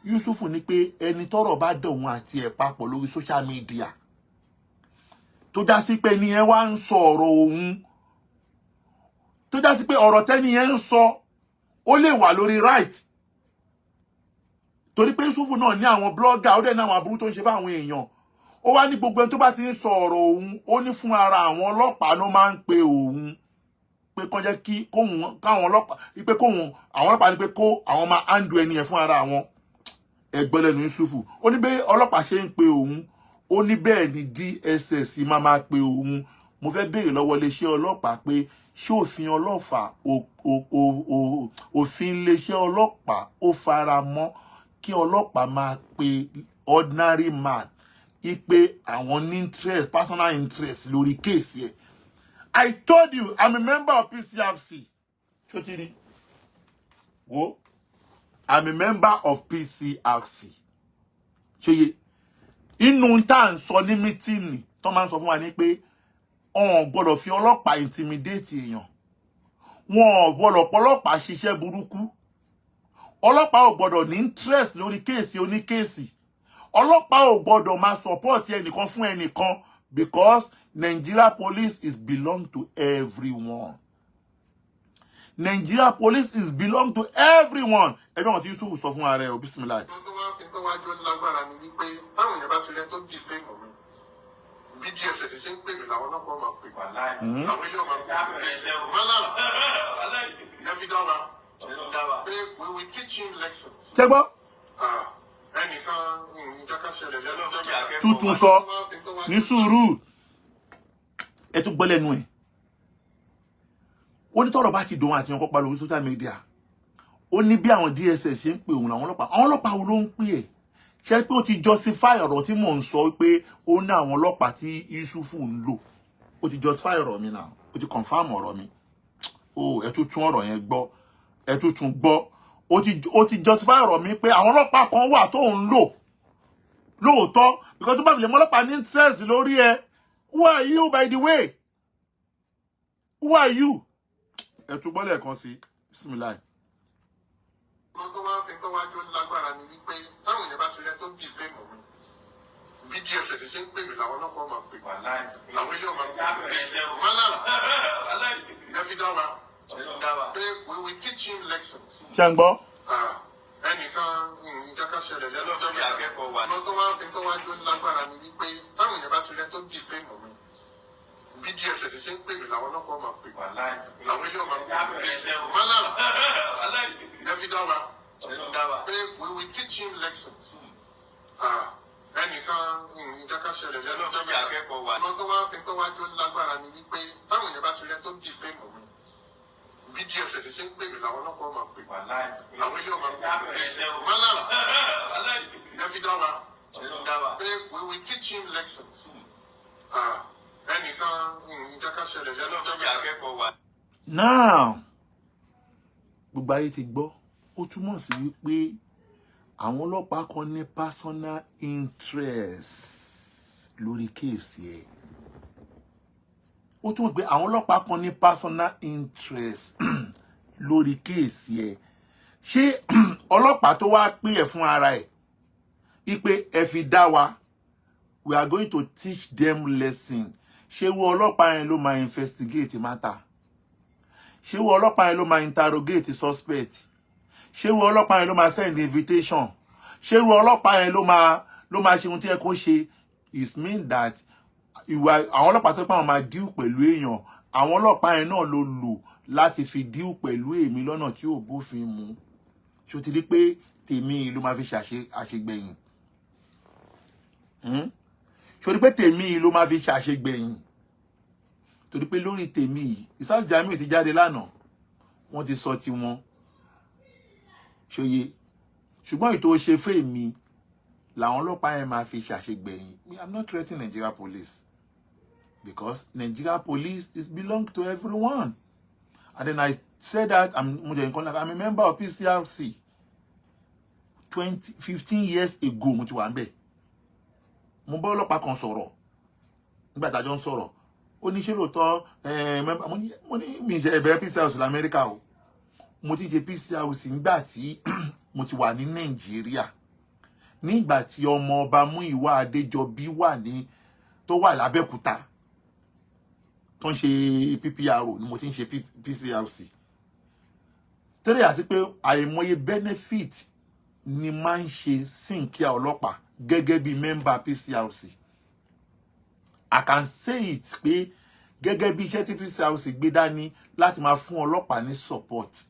Yusufu ní pé ẹni tọ́rọ̀ bá dọ̀ òun àti ẹ̀ papọ̀ lórí social media, tó já sí pé ẹni yẹn wá ń sọ ọ̀rọ̀ òun, tó já sí pé ọ̀rọ̀ tẹ́ni yẹn ń sọ, ó lè wà lórí right, torí pé Yusufu náà ní àwọn blogger, ó dẹ̀ ní àwọn aburú tó ń ṣe fáwọn èèyàn. Ó wá ní gbogbo ẹni tó bá ti ń sọ ọ̀rọ̀ òun, ó ní fún ara àwọn ọlọ́pàá ló máa ń pe òun pé kán jẹ́ kí kóhun káwọn ọlọ́pàá pé kóhun àwọn ọlọ́pàá ní pé kó àwọn máa handle ẹni yẹn fún ara àwọn. Ẹgbẹ́ lẹ́nu Yusufu, ó ní bí ọlọ́pàá ṣe ń pe òun, ó ní bẹ́ẹ̀ ni DSS máa pe òun. Mo fẹ́ béèrè lọ́wọ́ iléeṣẹ́ ọlọ́pàá pé ṣé òfin ọlọ́pàá, òfin iléeṣẹ́ ọlọ́pàá, ó fara mọ́ kí ọlọ́pàá máa pe ordinary man ipe àwọn ní interest, personal interest lórí case yẹn? I told you I'm a member of PCRC. Ṣó ti rí wo? I'm a member of PCRC. Ṣeye inú tá à ń sọ ní meeting tó máa ń sọ fún wa ní pé wọn ò gbọ́dọ̀ fi ọlọ́pàá intimidate èèyàn, wọn ò gbọ́dọ̀ pọlọ́pàá ṣiṣẹ́ burúkú, ọlọ́pàá ò gbọ́dọ̀ ní interest lórí case onícase, ọlọ́pàá ò gbọ́dọ̀ máa support ẹnìkan fún ẹnìkan, because Nigeria police is belong to everyone. Nigeria police is belong to everyone. Ẹbí àwọn tí Yusuf sọ fún ara ẹ o. Bisimilayi. Tó wá jó lágbára ni wípé táwọn èèyàn bá ti rẹ tó defame mi, bí DSS ṣe ń pè mí làwọn ọlọ́pàá máa pè mí, làwọn ilé ọmọ pè mí. Malam ẹ fi dá wa pé we will teach him lessons. Ṣé gbọ́? Ah, ẹnìkan nǹkan ṣẹlẹ̀ lẹ́nu ọjọ́ mẹ́ta. Tuntun sọ ní sùúrù, ẹ tún gbọ́ lẹ́nu ẹ̀. Ó ní tọ́rọ̀ bá ti dòun àti ọkọ̀ pa lórí social media, ó ní bí àwọn DSS ṣe ń pè òun làwọn ọlọ́pàá. Àwọn ọlọ́pàá wo ló ń pè ẹ́? Ṣe pé ó ti justify ọ̀rọ̀ tí mò ń sọ pé ó ní àwọn ọlọ́pàá tí Yusufu ń lò? Ó ti justify ọ̀rọ̀ mi náà, ó ti confirm ọ̀rọ̀ mi. Ó ẹ tún tún ọ̀rọ̀ yẹn gbọ́, ẹ tún tún gbọ́. Ó ti justify ọ̀rọ̀ mi pé àwọn ọlọ́pàá kan wà tó ń lò lóòótọ́, because tó bá fi lè mọ ọlọ́pàá ní interest lórí ẹ, who are you, by the way? Who are you? Ẹ tún gbọ́ lẹ́ẹ̀kan sí. Bisimilayi. Tó wá jó lágbára ni wípé táwọn èèyàn bá ti rẹ tó defame mi, bí DSS ṣe ń pè mí làwọn ọlọ́pàá máa pè mí, làwọn ilé ọmọ pè mí. Malam ẹ fi dá wa pé we will teach him lessons. Ṣé ń gbọ́? Ah, ẹnìkan nǹkan ṣẹlẹ̀ lẹ́nu ọjọ́ mẹ́ta. Tó wá jó lágbára ni wípé táwọn èèyàn bá ti rẹ tó defame mi, bí DSS ṣe ń pè mí làwọn ọlọ́pàá máa pè mí, làwọn ilé ọmọ pè mí. Malam ẹ fi dá wa pé we will teach him lessons. Ah, ẹnìkan nǹkan ṣẹlẹ̀ lẹ́nu ọjọ́ mẹ́ta. Tó wá jó lágbára ni wípé táwọn èèyàn bá ti rẹ tó defame mi, bí DSS ṣe ń pè mí làwọn ọlọ́pàá máa pè mí, làwọn ilé ọmọ pè mí. Malam ẹ fi dá wa pé we will teach him lessons. Ah, ẹnìkan nǹkan ṣẹlẹ̀ lẹ́nu ọjọ́ mẹ́ta. Now gbogbo ayé ti gbọ́. Ó túmọ̀ sí wípé àwọn ọlọ́pàá kan ní personal interest lórí case ẹ̀. Ó túmọ̀ pé àwọn ọlọ́pàá kan ní personal interest lórí case ẹ̀. Ṣé ọlọ́pàá tó wá pín ẹ̀ fún ara ẹ̀ wípé ẹ fi dá wa, we are going to teach them lesson, ṣé wo ọlọ́pàá yẹn ló máa investigate matter? Ṣé wo ọlọ́pàá yẹn ló máa interrogate suspect? Ṣé wo ọlọ́pàá yẹn ló máa send invitation? Ṣé wo ọlọ́pàá yẹn ló máa ṣe ohun tí ẹ kó ṣe? It mean that ìwà àwọn ọlọ́pàá tó pé àwọn máa deal pẹ̀lú èèyàn, àwọn ọlọ́pàá yẹn náà ló lò láti fi deal pẹ̀lú èmi lọ́nà tí ò bófin mu. Ṣé o ti rí pé tèmi ló máa fi ṣàṣe àṣegbẹ̀yìn? Ṣé o rí pé tèmi ló máa fi ṣàṣegbẹ̀yìn? Torí pé lórí tèmi yìí, Isaac Jamiu ti jáde lánàá, wọ́n ti sọ tiwọn, ṣòye? Ṣùgbọ́n ètò ṣe fún èmi làwọn ọlọ́pàá yẹn máa fi ṣàṣegbẹ̀yìn. I'm not threatening Nigeria police, because Nigeria police is belong to everyone. And then I said that I'm mo jẹ́ nǹkan like I'm a member of PCRC. 20, 15 years ago mo ti wà ń bẹ̀. Mo bá ọlọ́pàá kan sọ̀rọ̀ nígbà tá a jọ ń sọ̀rọ̀. Ó ní ṣé lóòótọ́ mo ní mi ṣe ẹ̀bẹ̀rẹ̀ PCRC lamẹ́ríkà o, mo ti ṣe PCRC nígbà tí mo ti wà ní Nàìjíríà. Nígbà tí ọmọ ọba Múyìwá Adéjọbí wà ní tó wà lábẹ́òkúta tó ń ṣe PPRO ni mo ti ń ṣe PCRC tẹ́lẹ̀, àti pé àìmọye benefit ni máa ń ṣe sínkíà ọlọ́pàá gẹ́gẹ́ bí member PCRC. I can say it pé gẹ́gẹ́ bí iṣẹ́ tí PCRC gbé dání láti máa fún ọlọ́pàá ní support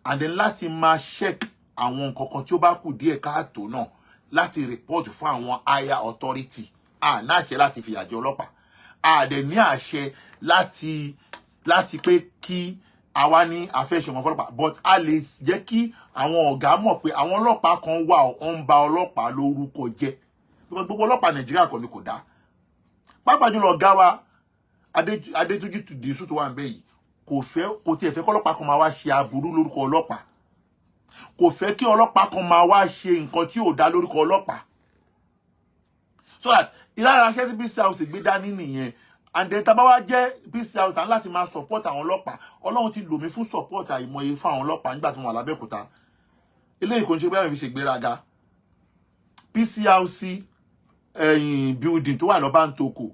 and then láti máa check àwọn nǹkan kan tí ó bá kù díẹ̀ káàtó náà, láti report fún àwọn higher authority. A ní àṣẹ láti fìyà jẹ ọlọ́pàá, a dẹ̀ ní àṣẹ láti pé kí àwa ní àfẹ́ṣe wọn fọlọ́pàá, but a lè jẹ́ kí àwọn ọ̀gá mọ̀ pé àwọn ọlọ́pàá kan wà ó ń ba ọlọ́pàá lórúkọ jẹ́, because gbogbo ọlọ́pàá Nàìjíríà kọ́ ni kò dáa, pàápàá jùlọ ọ̀gá wa Adétúnjì Dìísù tó wà ń bẹ yìí, kò fẹ́, kò tiẹ̀ fẹ́ kọ́lọ́pàá kan máa wá ṣe aburú lórúkọ ọlọ́pàá, kò fẹ́ kí ọlọ́pàá kan máa wá ṣe nǹkan tí ò dá lórúkọ ọlọ́pàá, so that ìlára aṣẹ́ tí PCRC gbé dání nìyẹn. And then tá bá wá jẹ́ PCRC, à ń láti máa support àwọn ọlọ́pàá. Ọlọ́run ti lò mí fún support àìmọye fún àwọn ọlọ́pàá nígbà tí mo wà lábẹ́òkúta. Eléyìí kò ń ṣe bóyá mi fi ṣègbéraga. PCRC ẹ̀yìn building tó wà lọ́bàntòkò,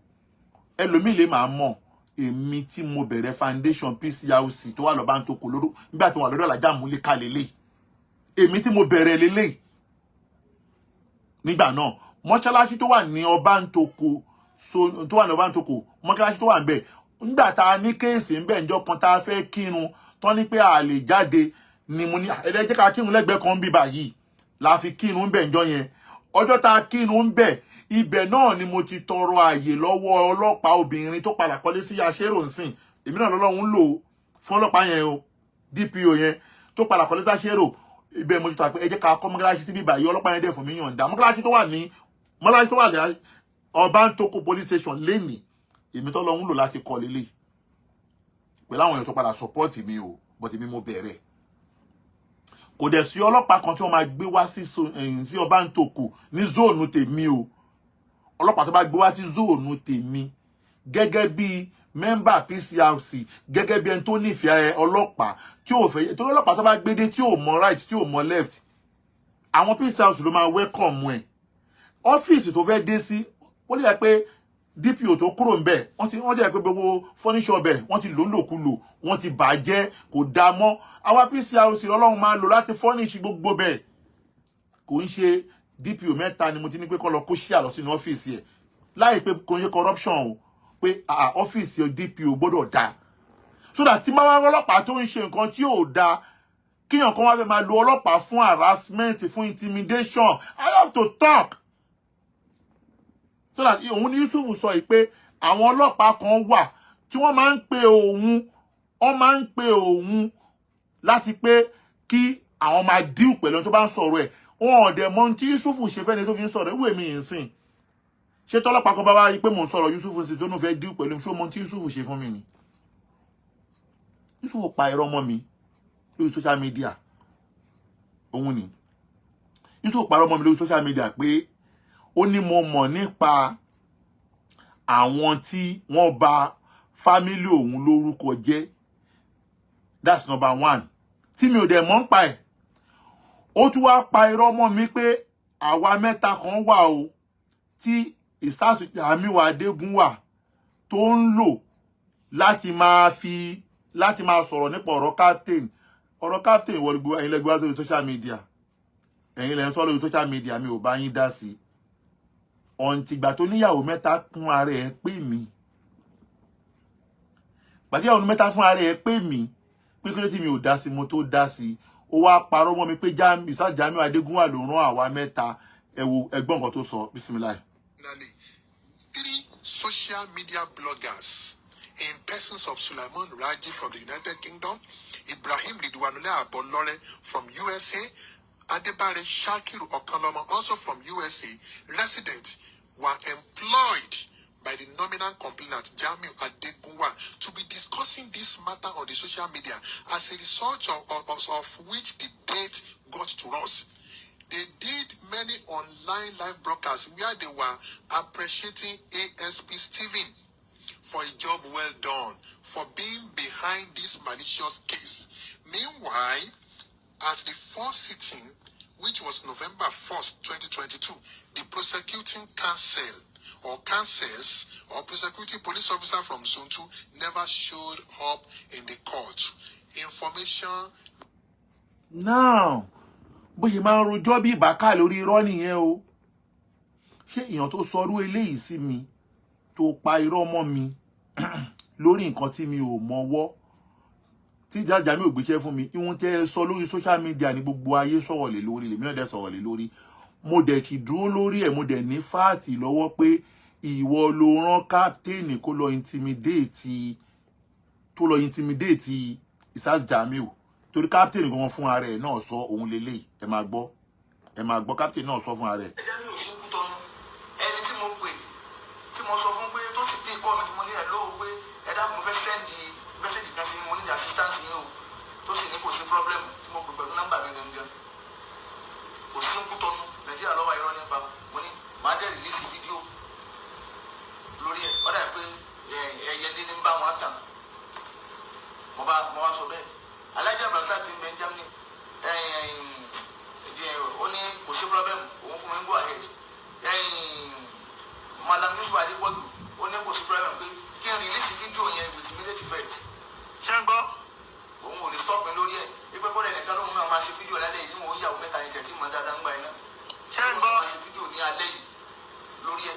ẹlòmíì lè máa mọ̀, èmi tí mo bẹ̀rẹ̀ foundation PCRC tó wà lọ́bàntòkò lóró nígbà tó wà lọ́dọ̀ Alájà Múlíkà lélẹ̀, èmi tí mo bẹ̀rẹ̀ lélẹ̀ nígbà náà. Mọ́ṣáláṣí tó wà ní Ọbántòkò, so tó wà ní Ọbántòkò, mọ́ṣáláṣí tó wà níbẹ̀, nígbà tá a ní case ńbẹ̀ ńjọ́ kan tá a fẹ́ kírun tán ní pé a lè jáde, ni mo ní ẹ jẹ́ ká kírun lẹ́gbẹ̀ẹ́ kan bí báyìí la fi kírun ńbẹ̀ ńjọ́ yẹn. Ọjọ́ tá a kírun ńbẹ̀, ibẹ̀ náà ni mo ti tọrọ àyè lọ́wọ́ ọlọ́pàá obìnrin tó padà kọ́lé sí aṣérò nsìn. Èmi náà lọ́lọ́run ń lò fún ọlọ́pàá yẹn o, DPO yẹn tó padà kọ́lé sí aṣérò. Ibẹ̀ mo ti tọ́ pé ẹ jẹ́ ká kọ́ mọ́ṣáláṣí síbí báyìí. Ọlọ́pàá yẹn dẹ̀ fún mi yọ̀ǹda mọ́ṣáláṣí tó wà ní Ọbántòkò police station lẹ́nìí. Èmi tó lọ ń lò láti kọ́ lélẹ̀ pẹ̀lú àwọn èèyàn tó padà support mi o, but èmi mo bẹ̀rẹ̀. Kò dẹ̀ sí ọlọ́pàá kan tí wọ́n máa gbé wá sí Ọbántòkò ní zone tèmi o. Ọlọ́pàá tó bá gbé wá sí zone tèmi, gẹ́gẹ́ bí member PCRC, gẹ́gẹ́ bí ẹni tó nífẹ̀ẹ́ ọlọ́pàá, tí ò fẹ́ tó ọlọ́pàá tó bá gbé dé tí ò mọ right, tí ò mọ left, àwọn PCRC ló máa welcome ẹ̀. Ọ́fíìsì tó fẹ́ dé sí, ó lè jẹ́ pé DPO tó kúrò ń bẹ̀, wọ́n jẹ́ pé gbogbo furniture bẹ̀, wọ́n ti lò ń lòkulò, wọ́n ti bàjẹ́, kò dáa mọ́. Àwa PCRC lọ́lọ́run máa lò láti furnish gbogbo bẹ̀. Kò ń ṣe DPO mẹ́ta ni mo ti ní pé kó lọ kó ṣíà lọ sínú ọ́fíìsì ẹ̀, láì pé kò ń ṣe corruption o, pé ọ́fíìsì DPO gbọ́dọ̀ dáa, so that tí máa wá ọlọ́pàá tó ń ṣe nǹkan tí ò dáa, kíyàn kan wá fẹ́ máa lo ọlọ́pàá fún harassment, fún intimidation, I have to talk, so that òun ní Yusuf sọ yìí pé àwọn ọlọ́pàá kan wà tí wọ́n máa ń pe òun, wọ́n máa ń pe òun láti pé kí àwọn máa deal pẹ̀lú ẹni tó bá ń sọ̀rọ̀ ẹ̀. Wọn ò dẹ̀ mọ ohun tí Yusuf ṣe fẹ́ni tó fi ń sọ̀rọ̀ ìwé mi yìí sìn. Ṣé tọ́lọ́pàá kan bá wá rí pé mò ń sọ̀rọ̀ Yusuf sí, tó ní fẹ́ deal pẹ̀lú mi, ṣé ó mọ ohun tí Yusuf ṣe fún mi ni? Yusuf pa irọ́ mọ́ mi lórí social media. Òun ni Yusuf parọ́ mọ́ mi lórí social media pé ó ní mo mọ̀ nípa àwọn tí wọ́n bà family òun lórúkọ jẹ́. That's number one tí mi ò dẹ̀ mọ̀ ń pa ẹ̀. Ó tún wá pa irọ́ mọ́ mi pé àwa mẹ́ta kan wà o tí ìsásù Jamiu Adégúnwà tó ń lò láti máa fi láti máa sọ̀rọ̀ nípa ọ̀rọ̀ captain. Ọ̀rọ̀ captain wọlé gbogbo ẹ̀yin lẹ́gbẹ́ wá sórí social media, ẹ̀yin lẹ́ ń sọ lórí social media, mi ò bá yín dá sí i ọ̀ǹtìgbà tó níyàwó mẹ́ta kún ara ẹ̀ pè mí. Gbàtíyàwó mẹ́ta fún ara ẹ̀ pè mí pé kí ló tí mi ò dá sí, mo tó dá sí. Ó wá parọ́ mọ́ mi pé Ìsá Jamiu Adégúnwà ló rán àwa mẹ́ta. Ẹ wo ẹgbọ́n nǹkan tó sọ, bisimilayi. Finally, three social media bloggers in persons of Sulaiman Raji from the United Kingdom, Ibrahim Ridwanule Abolore from USA, Adebare Shakiru Okanlomo, also from USA, residents, were employed by the nominal complainant Jamiu Adegunwa to be discussing this matter on the social media, as a result of which the date got to us. They did many online live broadcasts where they were appreciating ASP Stephen for a job well done, for being behind this malicious case. Meanwhile, at the first sitting which was November 1st, 2022, the prosecuting counsel or counsels or prosecuting police officer from Zone 2 never showed up in the court. Information Now, bó ṣe máa ń rojọ́ bí ìbákà lórí irọ́ nìyẹn o. Ṣé èèyàn tó sọrú eléyìí sí mi, tó pa irọ́ mọ́ mi lórí nǹkan tí mi ò mọwọ́, tí ìjà mi ò gbéṣẹ́ fún mi, ìwọ̀n tẹ́ ẹ sọ lórí social media ní gbogbo ayé sọ̀rọ̀ lé lórí, lèmi náà dẹ̀ sọ̀rọ̀ lé lórí. Mo dẹ̀ ti dúró lórí ẹ̀, mo dẹ̀ ní fact lọ́wọ́ pé ìwọ ló rán captain kó lọ intimidate, tó lọ intimidate Isas Jamiu, torí captain gan fún ara ẹ̀ náà sọ òun lélẹ́yìí. Ẹ máa gbọ́, ẹ máa gbọ́, captain náà sọ fún ara ẹ̀. Ẹjẹ́ mi ò sí Kútọ́nù. Ẹni tí mo pè, tí mo sọ fún pé tó sì pé ikọ́ mi, tí mo ní ẹ̀ lóò pé ẹ dákun, mo fẹ́ send message kan sí, mo ní assistance yín o, tó sì ní kò sí problem, tí mo pè pẹ̀lú nọ́mbà mi gangan, kò sí Kútọ́nù, Nàìjíríà lọ́wọ́, irọ́ nípa. Mo ní màá dẹ̀ release fídíò lórí ẹ̀. Ó dà pé ẹyẹlé ní bá wọn tàn. Mo bá mo wá sọ bẹ́ẹ̀, Alájà Brasa ti ń bẹ ní Germany, ó ní kò sí problem, òun fún mi ń go ahead. Malam Yusuf Adépọ̀jù, ó ní kò sí problem pé kí n release fídíò yẹn with immediate effect. Ṣé ń gbọ́? Òun ò lè stop mi lórí ẹ̀, wípé kọ́lẹ̀ nìkan lóun náà máa ṣe fídíò lálẹ́ yìí. Mo ń yàwó mẹ́ta ní tẹ̀sí mọ́ dáadáa ń gbà yẹn náà. Ṣé ń gbọ́? Máa ṣe fídíò ní alẹ́ yìí lórí ẹ̀.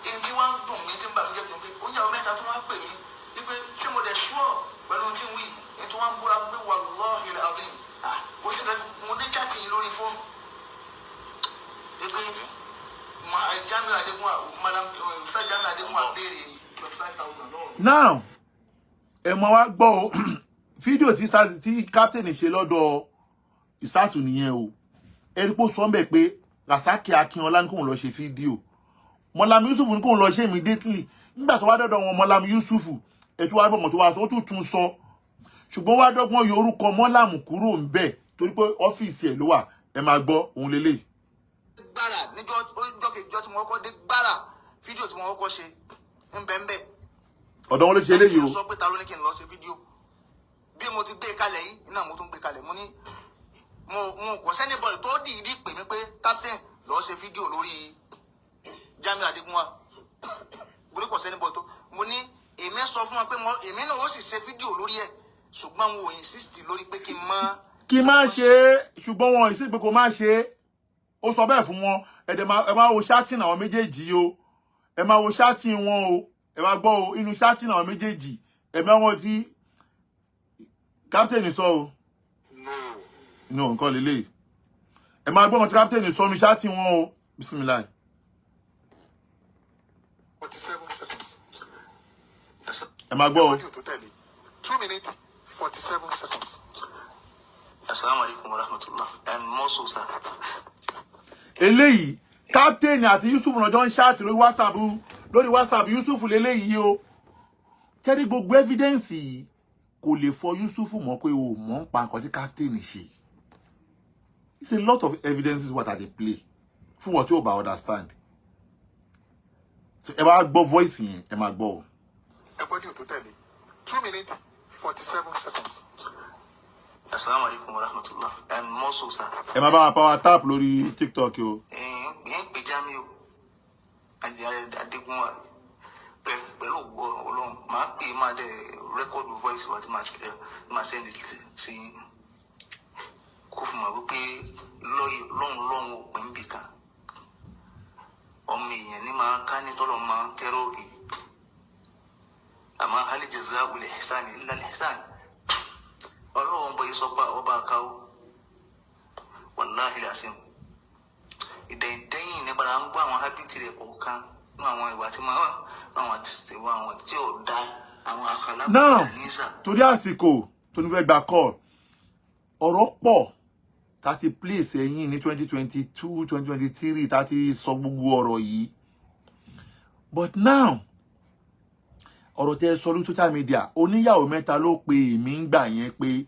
Èyí tí wọ́n ń dùn mí, tí ń bà mí jẹ́ pé ó yàwó mẹ́ta tó wá pè mí wípé ṣé mo dẹ̀ sure pẹ̀lú tí ń wí, èyí tó wá ń búra pé wallahi alazim, mo sì fẹ́ mo ní chat yìí lórí fóònù wípé Jamiu Adégúnwà, Madam Ustaz Jamiu Adégúnwà béèrè 25,000 lọ́wọ́ mi. Now, ẹ mọ wá gbọ́ o, fídíò tí tí captain ṣe lọ́dọ̀ ìsásù nìyẹn o. Ẹni pé ó sọ ń bẹ̀ pé Rasaki Akínọlá ní kóun lọ ṣe fídíò, Mọ́lámi Yusuf ní kóun lọ ṣe immediately. Nígbà tó wá dọ́dọ̀ wọn, Mọ́lámi Yusuf ètò wa bọ̀mọ̀ tó wá sọ, ó tún tún sọ, ṣùgbọ́n wá dọ́gbọ́n yọ orúkọ Mọ́lámù kúrò ń bẹ̀ torí pé ọ́fíìsì ẹ̀ ló wà. Ẹ máa gbọ́ òun lélẹ̀. Gbára níjọ́ ọjọ́ kejì tí mo kọ́kọ́ dé gbára, fídíò tí mo kọ́kọ́ ṣe ń bẹ ń bẹ. Ọ̀dọ̀ wọn ló ṣe eléyìí o. Sọ pé ta ló ní kí n lọ ṣe fídíò? Bí mo ti gbé kalẹ̀ yìí iná, mo tún gbé kalẹ̀. Mo ní mo kò sẹ́ni bọ̀dì tó dìídì pè mí pé captain, lọ́ọ́ ṣe fídíò lórí Jamiu Adégúnwà. Mo ní kò sẹ́ni bọ̀dì tó. Mo ní èmi sọ fún wọn pé mo èmi náà ó sì ṣe fídíò lórí ẹ̀, ṣùgbọ́n mo ò insist lórí pé kí n má. Kí má ṣe é, ṣùgbọ́n wọn ìsìn pé kò má ṣe é. Ó sọ bẹ́ẹ̀ fún wọn. Ẹ dẹ̀ máa, ẹ máa wo chatting àwọn méjèèjì o, ẹ máa wo chatting wọn o, ẹ máa gbọ́ o, inú chatting àwọn méjèèjì, ẹ máa wọn tí captain sọ o. No. No, nǹkan lélẹ̀, ẹ máa gbọ́ wọn tí captain sọ inú chatting wọn o. Bisimilayi. 47 seconds. Ẹ máa gbọ́ o. Audio tó tẹ̀lé, 2 minutes 47 seconds. Asalaamualeykum wa rahmatulah and more so, sir. Eléyìí, captain àti Yusuf náà ń chat lórí WhatsApp, lórí WhatsApp Yusuf lélẹ́yìí o. Tẹ́rí gbogbo evidence yìí kò lè fọ Yusuf mọ́ pé o mọ̀ ń pa nǹkan tí captain ṣe. It's a lot of evidences what I dey play fún wọn tí o bá understand. So ẹ bá gbọ́ voice yẹn, ẹ máa gbọ́ o. Ẹ gbọ́ audio tó tẹ̀lé, 2 minutes 47 seconds. Asalaamualeykum wa rahmatulah and more so, sir. Ẹ máa bá wa power tap lórí TikTok o. Ń pè Jamiu Adégúnwà pẹ̀lú ògbó Ọlọ́run, máa pè é, máa dẹ̀ record voice wa tí máa send it sí yín, kó fún wa wípé lọ́hùn lọ́hùn òpin bì kan, ọmọ èèyàn ní máa ká ní tọ́lọ̀ máa ń kẹ́rọ̀ òkè, àmọ́ hal jazaa'ul ihsani illa al-ihsan. Ọlọ́run bọ̀ yìí sọ pé ọba àkáwọ́, wàláhì làásìm, ìdẹ̀yìndẹ́yìn nígbàdà ń gbọ́ àwọn habit rẹ̀ kọ̀ọ̀kan ní àwọn ìwà tí máa àwọn ìwà àwọn tí ò da, àwọn àkàlà Now, nísà. Torí àsìkò tó ní fẹ́ gba call, ọ̀rọ̀ pọ̀ tá ti place ẹ̀yìn ní 2022, 2023, tá ti sọ gbogbo ọ̀rọ̀ yìí. But now, ọ̀rọ̀ tẹ́ ẹ sọ lórí social media, oníyàwó mẹ́ta ló pe èmi ń gbà yẹn pé,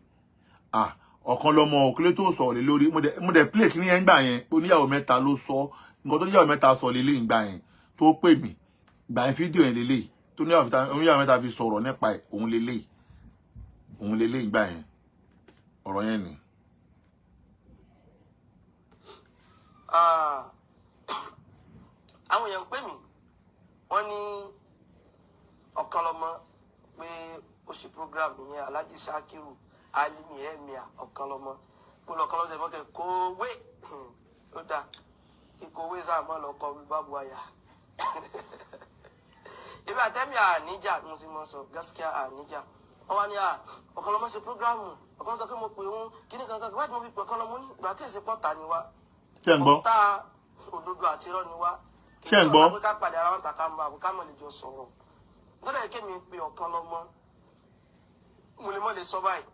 ah, ọ̀kan lọmọ òkúlé tó sọ̀rọ̀ lé lórí. Mo dẹ̀ play kí ni yẹn ń gbà yẹn pé oníyàwó mẹ́ta ló sọ nǹkan tó níyàwó mẹ́ta sọ lélẹ́yìn gbà yẹn tó pè mí gbà yẹn. Fídíò yẹn lélẹ́yìí tó oníyàwó mẹ́ta fi sọ̀rọ̀ nípa ẹ̀, òun lélẹ́yìí, òun lélẹ́yìí gbà yẹn, ọ̀rọ̀ yẹn ni. Ah, àwọn èèyàn ń pè mí, wọ́n ní Ọ̀kanlọ́mọ pé ó ṣe program yẹn, Alhaji Shakiru Alimi Emir Ọ̀kanlọ́mọ kó lọ kọ́ lọ́sẹ̀ mọ́kẹ́ kówé. Ó dáa kí kówé sáà mọ́ lọ kọ́ bábu àyà ibi àtẹ́mi àníjà. Mo sì mọ sọ gaskiya àníjà. Wọ́n wá ní à Ọ̀kanlọ́mọ ṣe program, ọ̀kan sọ pé mo pè ń kíní kankan wájú, mo fi pè Ọ̀kanlọ́mọ ní ìgbà tí èsì pọ̀ta ni wá. Ṣé ń gbọ́? Ọ̀tá òdodo àti irọ́ ni wá. Kì Ṣé í ń gbọ́? sọ̀rọ̀ pé ká pàdé ara wọn tàkà mọ́ àbúká mọ̀ lè jọ sọ̀rọ̀ nítorí ẹ̀ kémi pe Ọ̀kanlọ́mọ, mo lè mọ̀ lè sọ báyìí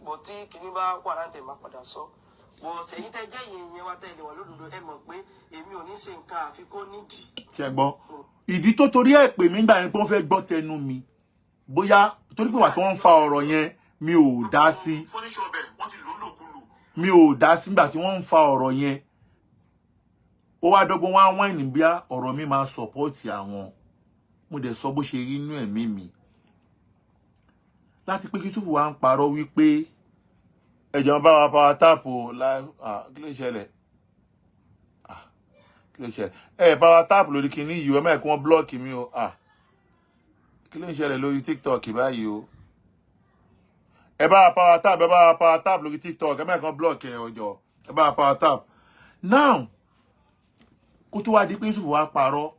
bọ̀ tí kinní bá wà láǹtẹ̀ máa padà sọ bọ̀. Tẹ̀yìn tẹ́ jẹ́ ìyẹn yẹn wá tẹ̀lé wà lódodo, ẹ mọ̀ pé èmi ò ní ṣe nǹkan àfi kó nídìí. Ṣé ń gbọ́? Ìdí tó torí ẹ̀ pè mí gbà yẹn pé wọ́n fẹ́ gbọ́ tẹnu mi, bóyá torí pé wà tí wọ́n ń fa ọ̀rọ̀ yẹn, mi ò dá sí. Fọ́níṣọ̀ ọbẹ̀ wọ́n ti lò ó lòkulò. Mi ò dá sí nígbà tí wọ́n ń fa ọ̀rọ̀ yẹn. Ó wá dọ́gbọ́n wá wáìnì bí ọ̀rọ̀ mi máa support àwọn. Mo dẹ̀ sọ bó ṣe rí inú ẹ̀mí mi láti pé kí Yusuf wá ń parọ́ wípé ẹ̀jọ̀ bá wa power tap o. Kí ló ṣẹlẹ̀? Kí ló ṣẹlẹ̀? Ẹ power tap lórí kinní yìí o, ẹ má yẹ kí wọ́n block mi o. Kí ló ń ṣẹlẹ̀ lórí TikTok báyìí o? Ẹ bá wa power tap, ẹ bá wa power tap lórí TikTok, ẹ má yẹ kí wọ́n block ẹ ọjọ́. Ẹ bá wa power tap now. Kó tó wá di pé Yusuf wá parọ́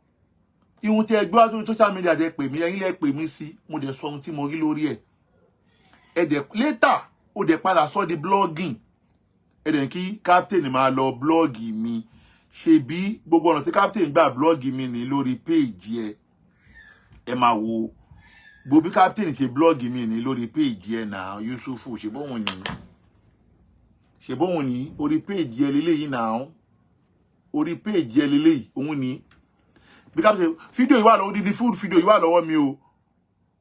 ihun tí ẹ gbé wá sórí social media, dẹ pè mí, ẹ̀yin lẹ pè mí sí, mo dẹ̀ sọ ohun tí mo rí lórí ẹ̀. Ẹ dẹ̀ later ó dẹ̀ padà sọ di blogging. Ẹ dẹ̀ kí captain máa lọ blog mi. Ṣebí gbogbo ọ̀nà tí captain gbà blog mi ní lórí page ẹ. Ẹ máa wo gbogbo bí captain ṣe blog mi ní lórí page ẹ náà. Yusufu, ṣe bóun ní, ṣe bóun ní orí page ẹ lélẹ́yìí náà, orí page ẹ lélẹ́yìí, òun ní bí captain. Fídíò yìí wà lọ́wọ́, dídí full fídíò yìí wà lọ́wọ́ mi o.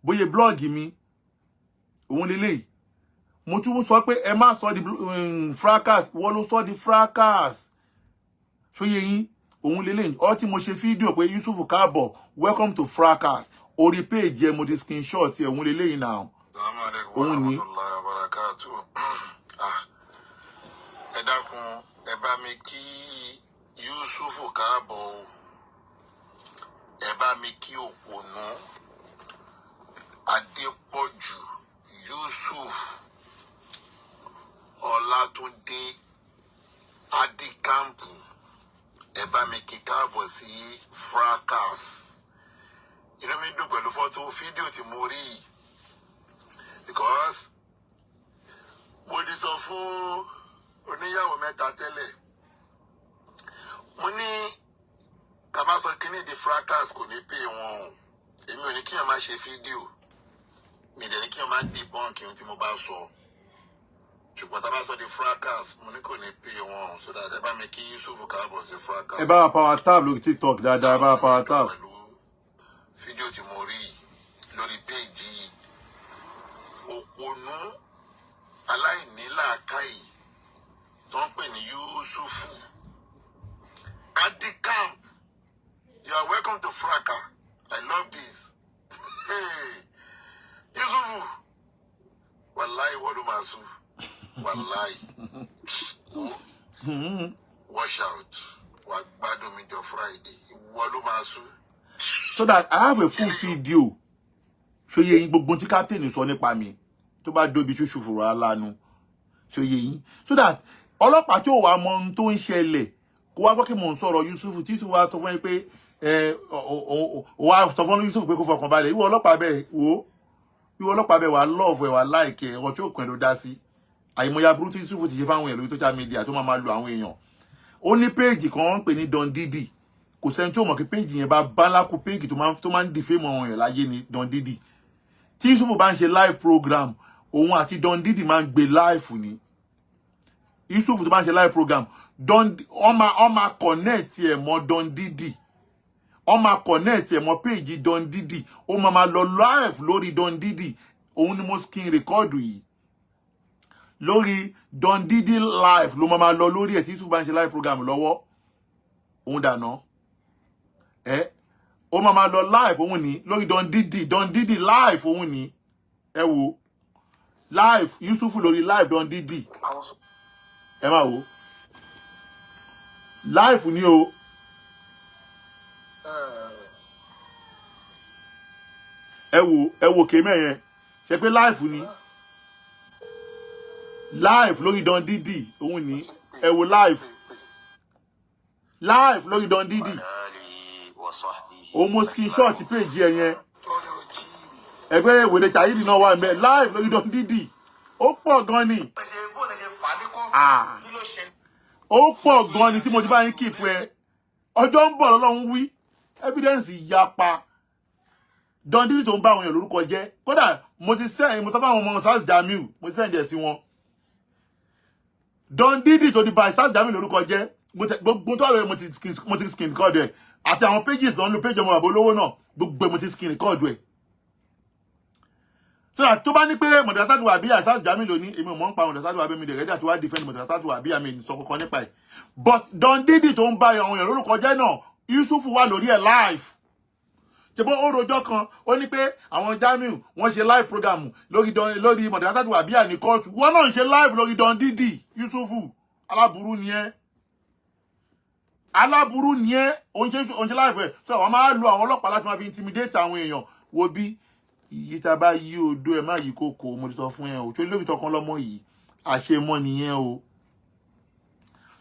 Bóyá blog mi òun lélẹ́yìí. Mo tún sọ pé ẹ má sọ di fracas, wọ́n ló sọ di fracas. Ṣóyè yín? Òun lélẹ́yìí ọ tí mo ṣe fídíò pé Yusuf káàbọ̀, welcome to fracas. Orí page ẹ mo ti screenshot ẹ, òun lélẹ́yìí náà. Assalamu alaikum wa Òun ni. rahmatullahi wa barakatuh. Ah, ẹ dákun, ẹ bá mi kí Yusufu káàbọ̀ o. Ẹ bá mi kí òpònú Adépọ̀jù Yusuf Ọlátúndé Adikampu, ẹ bá mi kí káàbọ̀ sí fracas. Inú mi dùn pẹ̀lú fọ́tò fídíò tí mo rí yìí because mo ti sọ fún oníyàwó mẹ́ta tẹ́lẹ̀, mo ní ká bá sọ kíní di fracas, kò ní pè wọn o. Èmi ò ní kí wọn má ṣe fídíò mi, dẹ̀ ní kí wọn má debunk ohun tí mo bá sọ, ṣùgbọ́n tá a bá sọ di fracas, mo ní kò ní pè wọn o. So that ẹ bá mi kí Yusuf káàbọ̀ sí fracas. Ẹ bá wa power tap lórí TikTok dáadáa, ẹ bá wa power tap. Pẹ̀lú fídíò tí mo rí yìí lórí péèjì òpònú aláìnílàákàyè tó ń pè ní Yusufu Adicamp, you are welcome to fracas. I love this. Hey, Yusufu, wàláì wọ́n ló máa sùn, wàláì, watch out, wàá gbádùn mi jọ Friday, ìwọ ló máa sùn. So that I have a full video. Ṣóyè yín? Gbogbo tí captain sọ nípa mi tó bá dóbi ṣoṣù fòrò alánu, ṣóyè yín? So that ọlọ́pàá tí ò wá mọ ohun tó ń ṣẹlẹ̀ kó wá gbọ́ kí mò ń sọ̀rọ̀ Yusuf, tí Yusuf wá sọ fún yín pé ẹ ò wá sọ fún Yusuf pé kó fọkàn balẹ̀. Ìwọ ọlọ́pàá bẹ́ẹ̀ wò ó, ìwọ ọlọ́pàá bẹ́ẹ̀ wà love ẹ̀, wà like ẹ̀, ọ̀rọ̀ tí ó kàn ẹ́ ló dá sí. Àìmọye aburú tí Yusuf ti ṣe fáwọn èèyàn lórí social media tó máa máa lu àwọn èèyàn. Ó ní page kan wọ́n ń pè ní Don Didi. Kò sẹ́ni tí ó mọ̀ kí page yẹn bá bálákú page tó máa ń defame àwọn èèyàn láyé ni Don Didi. Tí Yusuf bá ń ṣe live program, òun àti Don Didi máa ń gbé live ni. Yusuf tó bá ń ṣe live program, Don wọ́n máa connect ẹ̀ mọ́ Don Didi, wọ́n máa connect ẹ̀ mọ́ page Don Didi, ó máa máa lọ live lórí Don Didi. Òun ni mo screen record yìí. Lórí Don Didi live ló máa máa lọ lórí ẹ̀ tí Yusuf bá ń ṣe live program lọ́wọ́. Òun dànù ẹ, ó máa máa lọ live, òun ní lórí Don Didi, Don Didi live, òun ní. Ẹ wo live Yusuf lórí live Don Didi. Ẹ máa wo Live ni o. Ẹ wo, ẹ wo kémẹ yẹn, ṣe pé live ni, live lórí Don Didi òun ni. Ẹ wo live, live lórí Don Didi. Òun mo screenshot page ẹ yẹn. Ẹgbẹ́ ìwé Saheed náà wà mẹ́ live lórí Don Didi. Ó pọ̀ gan ni. Ah. Ó pọ̀ gan ni tí mo ti bá yín keep ẹ. Ọjọ́ ń bọ̀ lọ́lọ́run wí evidence yapa. Don Didi tó ń bá àwọn èèyàn lórúkọ jẹ́, kódà mo ti send, mo sọ fún àwọn ọmọ Sars Jamiu, mo ti send ẹ̀ sí wọn. Don Didi tó ti bà Sars Jamiu lórúkọ jẹ́, gbogbo tó wà lórí, mo ti screen record ẹ̀, àti àwọn pages tó ń lo page ọmọ bàbá olówó náà, gbogbo ẹ̀ mo ti screen record ẹ̀, so that tó bá ní pé Mọ̀dàsátù wà bí Sars Jamiu lóní, èmi ò mọ̀ ń pa Mọ̀dàsátù wà bí mi dẹ̀ ready àti wá defend Mọ̀dàsátù wà bí àmì ìsọ kankan nípa ẹ̀. But Don Didi tó ń bá àwọn èèyàn lórúkọ jẹ́ náà, Yusufu wà lórí ẹ̀ live. Ṣebó ó rojọ́ kan, ó ní pé àwọn Jamiu wọ́n ṣe live program lórí Don, lórí Mọ̀dàsátù wà bí àní kóòtù. Wọ́n náà ń ṣe live lórí Don Didi. Yusufu, aláburú ni ẹ́, aláburú ni ẹ́. Òun ṣe live ẹ̀, so àwọn máa lo àwọn ọlọ́pàá láti máa fi intimidate àwọn èèyàn. Wo bí yìí, tá a bá yí odó ẹ má yí kókó. Mo ti sọ fún ẹ o, tó lórí tọkàn lọmọ yìí, àṣemọ nìyẹn o.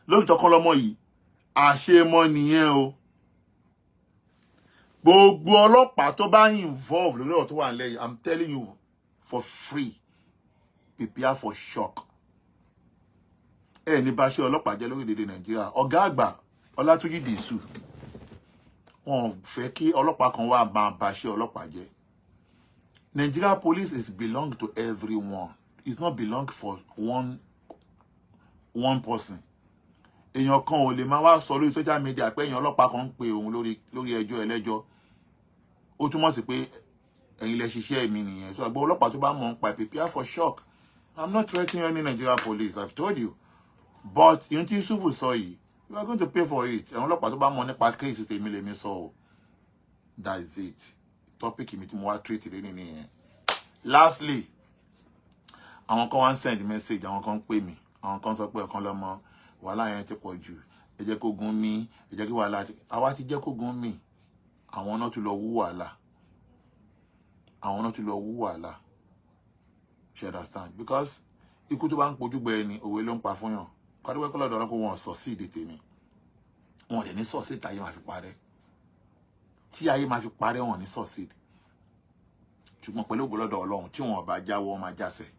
Lórí tọkàn lọmọ yìí, àṣemọ nìyẹn o. Gbogbo ọlọ́pàá tó bá involve lórí ọ̀rọ̀ tó wà nílẹ̀ yìí, I'm telling you for free, prepare for shock. Ẹ ní bá ṣe ọlọ́pàá jẹ́ lórílẹ̀‐èdè Nàìjíríà. Ọ̀gá àgbà Ọlátúnjì Dìísù, wọn ò fẹ́ kí ọlọ́pàá kan wá máa bá ṣe ọlọ́pàá jẹ́. Nigeria police is belong to everyone. It's not belong for one person. Èèyàn kan ò lè máa wá sọ lórí social media pé èèyàn ọlọ́pàá kan ń pe òun lórí ẹjọ́ ẹlẹ́jọ́. Ó túmọ̀ sí pé ẹ̀yin lẹ ṣiṣẹ́ mi nìyẹn. So àgbọ̀ ọlọ́pàá tó bá mọ̀ ń pa, prepare for shock. I'm not threatening any Nigeria police, I've told you, but ìhun tí Yusufu sọ yìí, you are going to pay for it. Ẹ̀wọ̀n ọlọ́pàá tó bá mọ̀ nípa case tèmi lèmi sọ o. That is it. Topic mi tí mo wá treat lé nìyẹn. Lastly, àwọn kan wá ń send message, àwọn kan ń pè mí, àwọn kan sọ pé ọ̀kan lọ́mọ, wàhálà yẹn ti pọ̀ jù, ẹ jẹ́ kó gún mí, ẹ jẹ́ kí wàhálà àwa ti jẹ́ kó gún mí. Àwọn náà tún lọ wú wàhálà, àwọn náà tún lọ wú wàhálà. You understand? Because ikú tó bá ń pojú gbẹ ẹni, òwe ló ń pa fún yàn. Kádúpẹ́ kọ́lọ́dọ̀ ọlọ́kọ̀ wọn sọ sí ìdè tèmi, wọn dẹ̀ ní sọ sí táyé máa fi parẹ́. Tí ayé máa fi parẹ́, wọn ní succeed. Ṣùgbọ́n pẹ̀lú ògo lọ́dọ̀ Ọlọ́run, tí wọn bá jáwọ́, wọn máa jásẹ̀.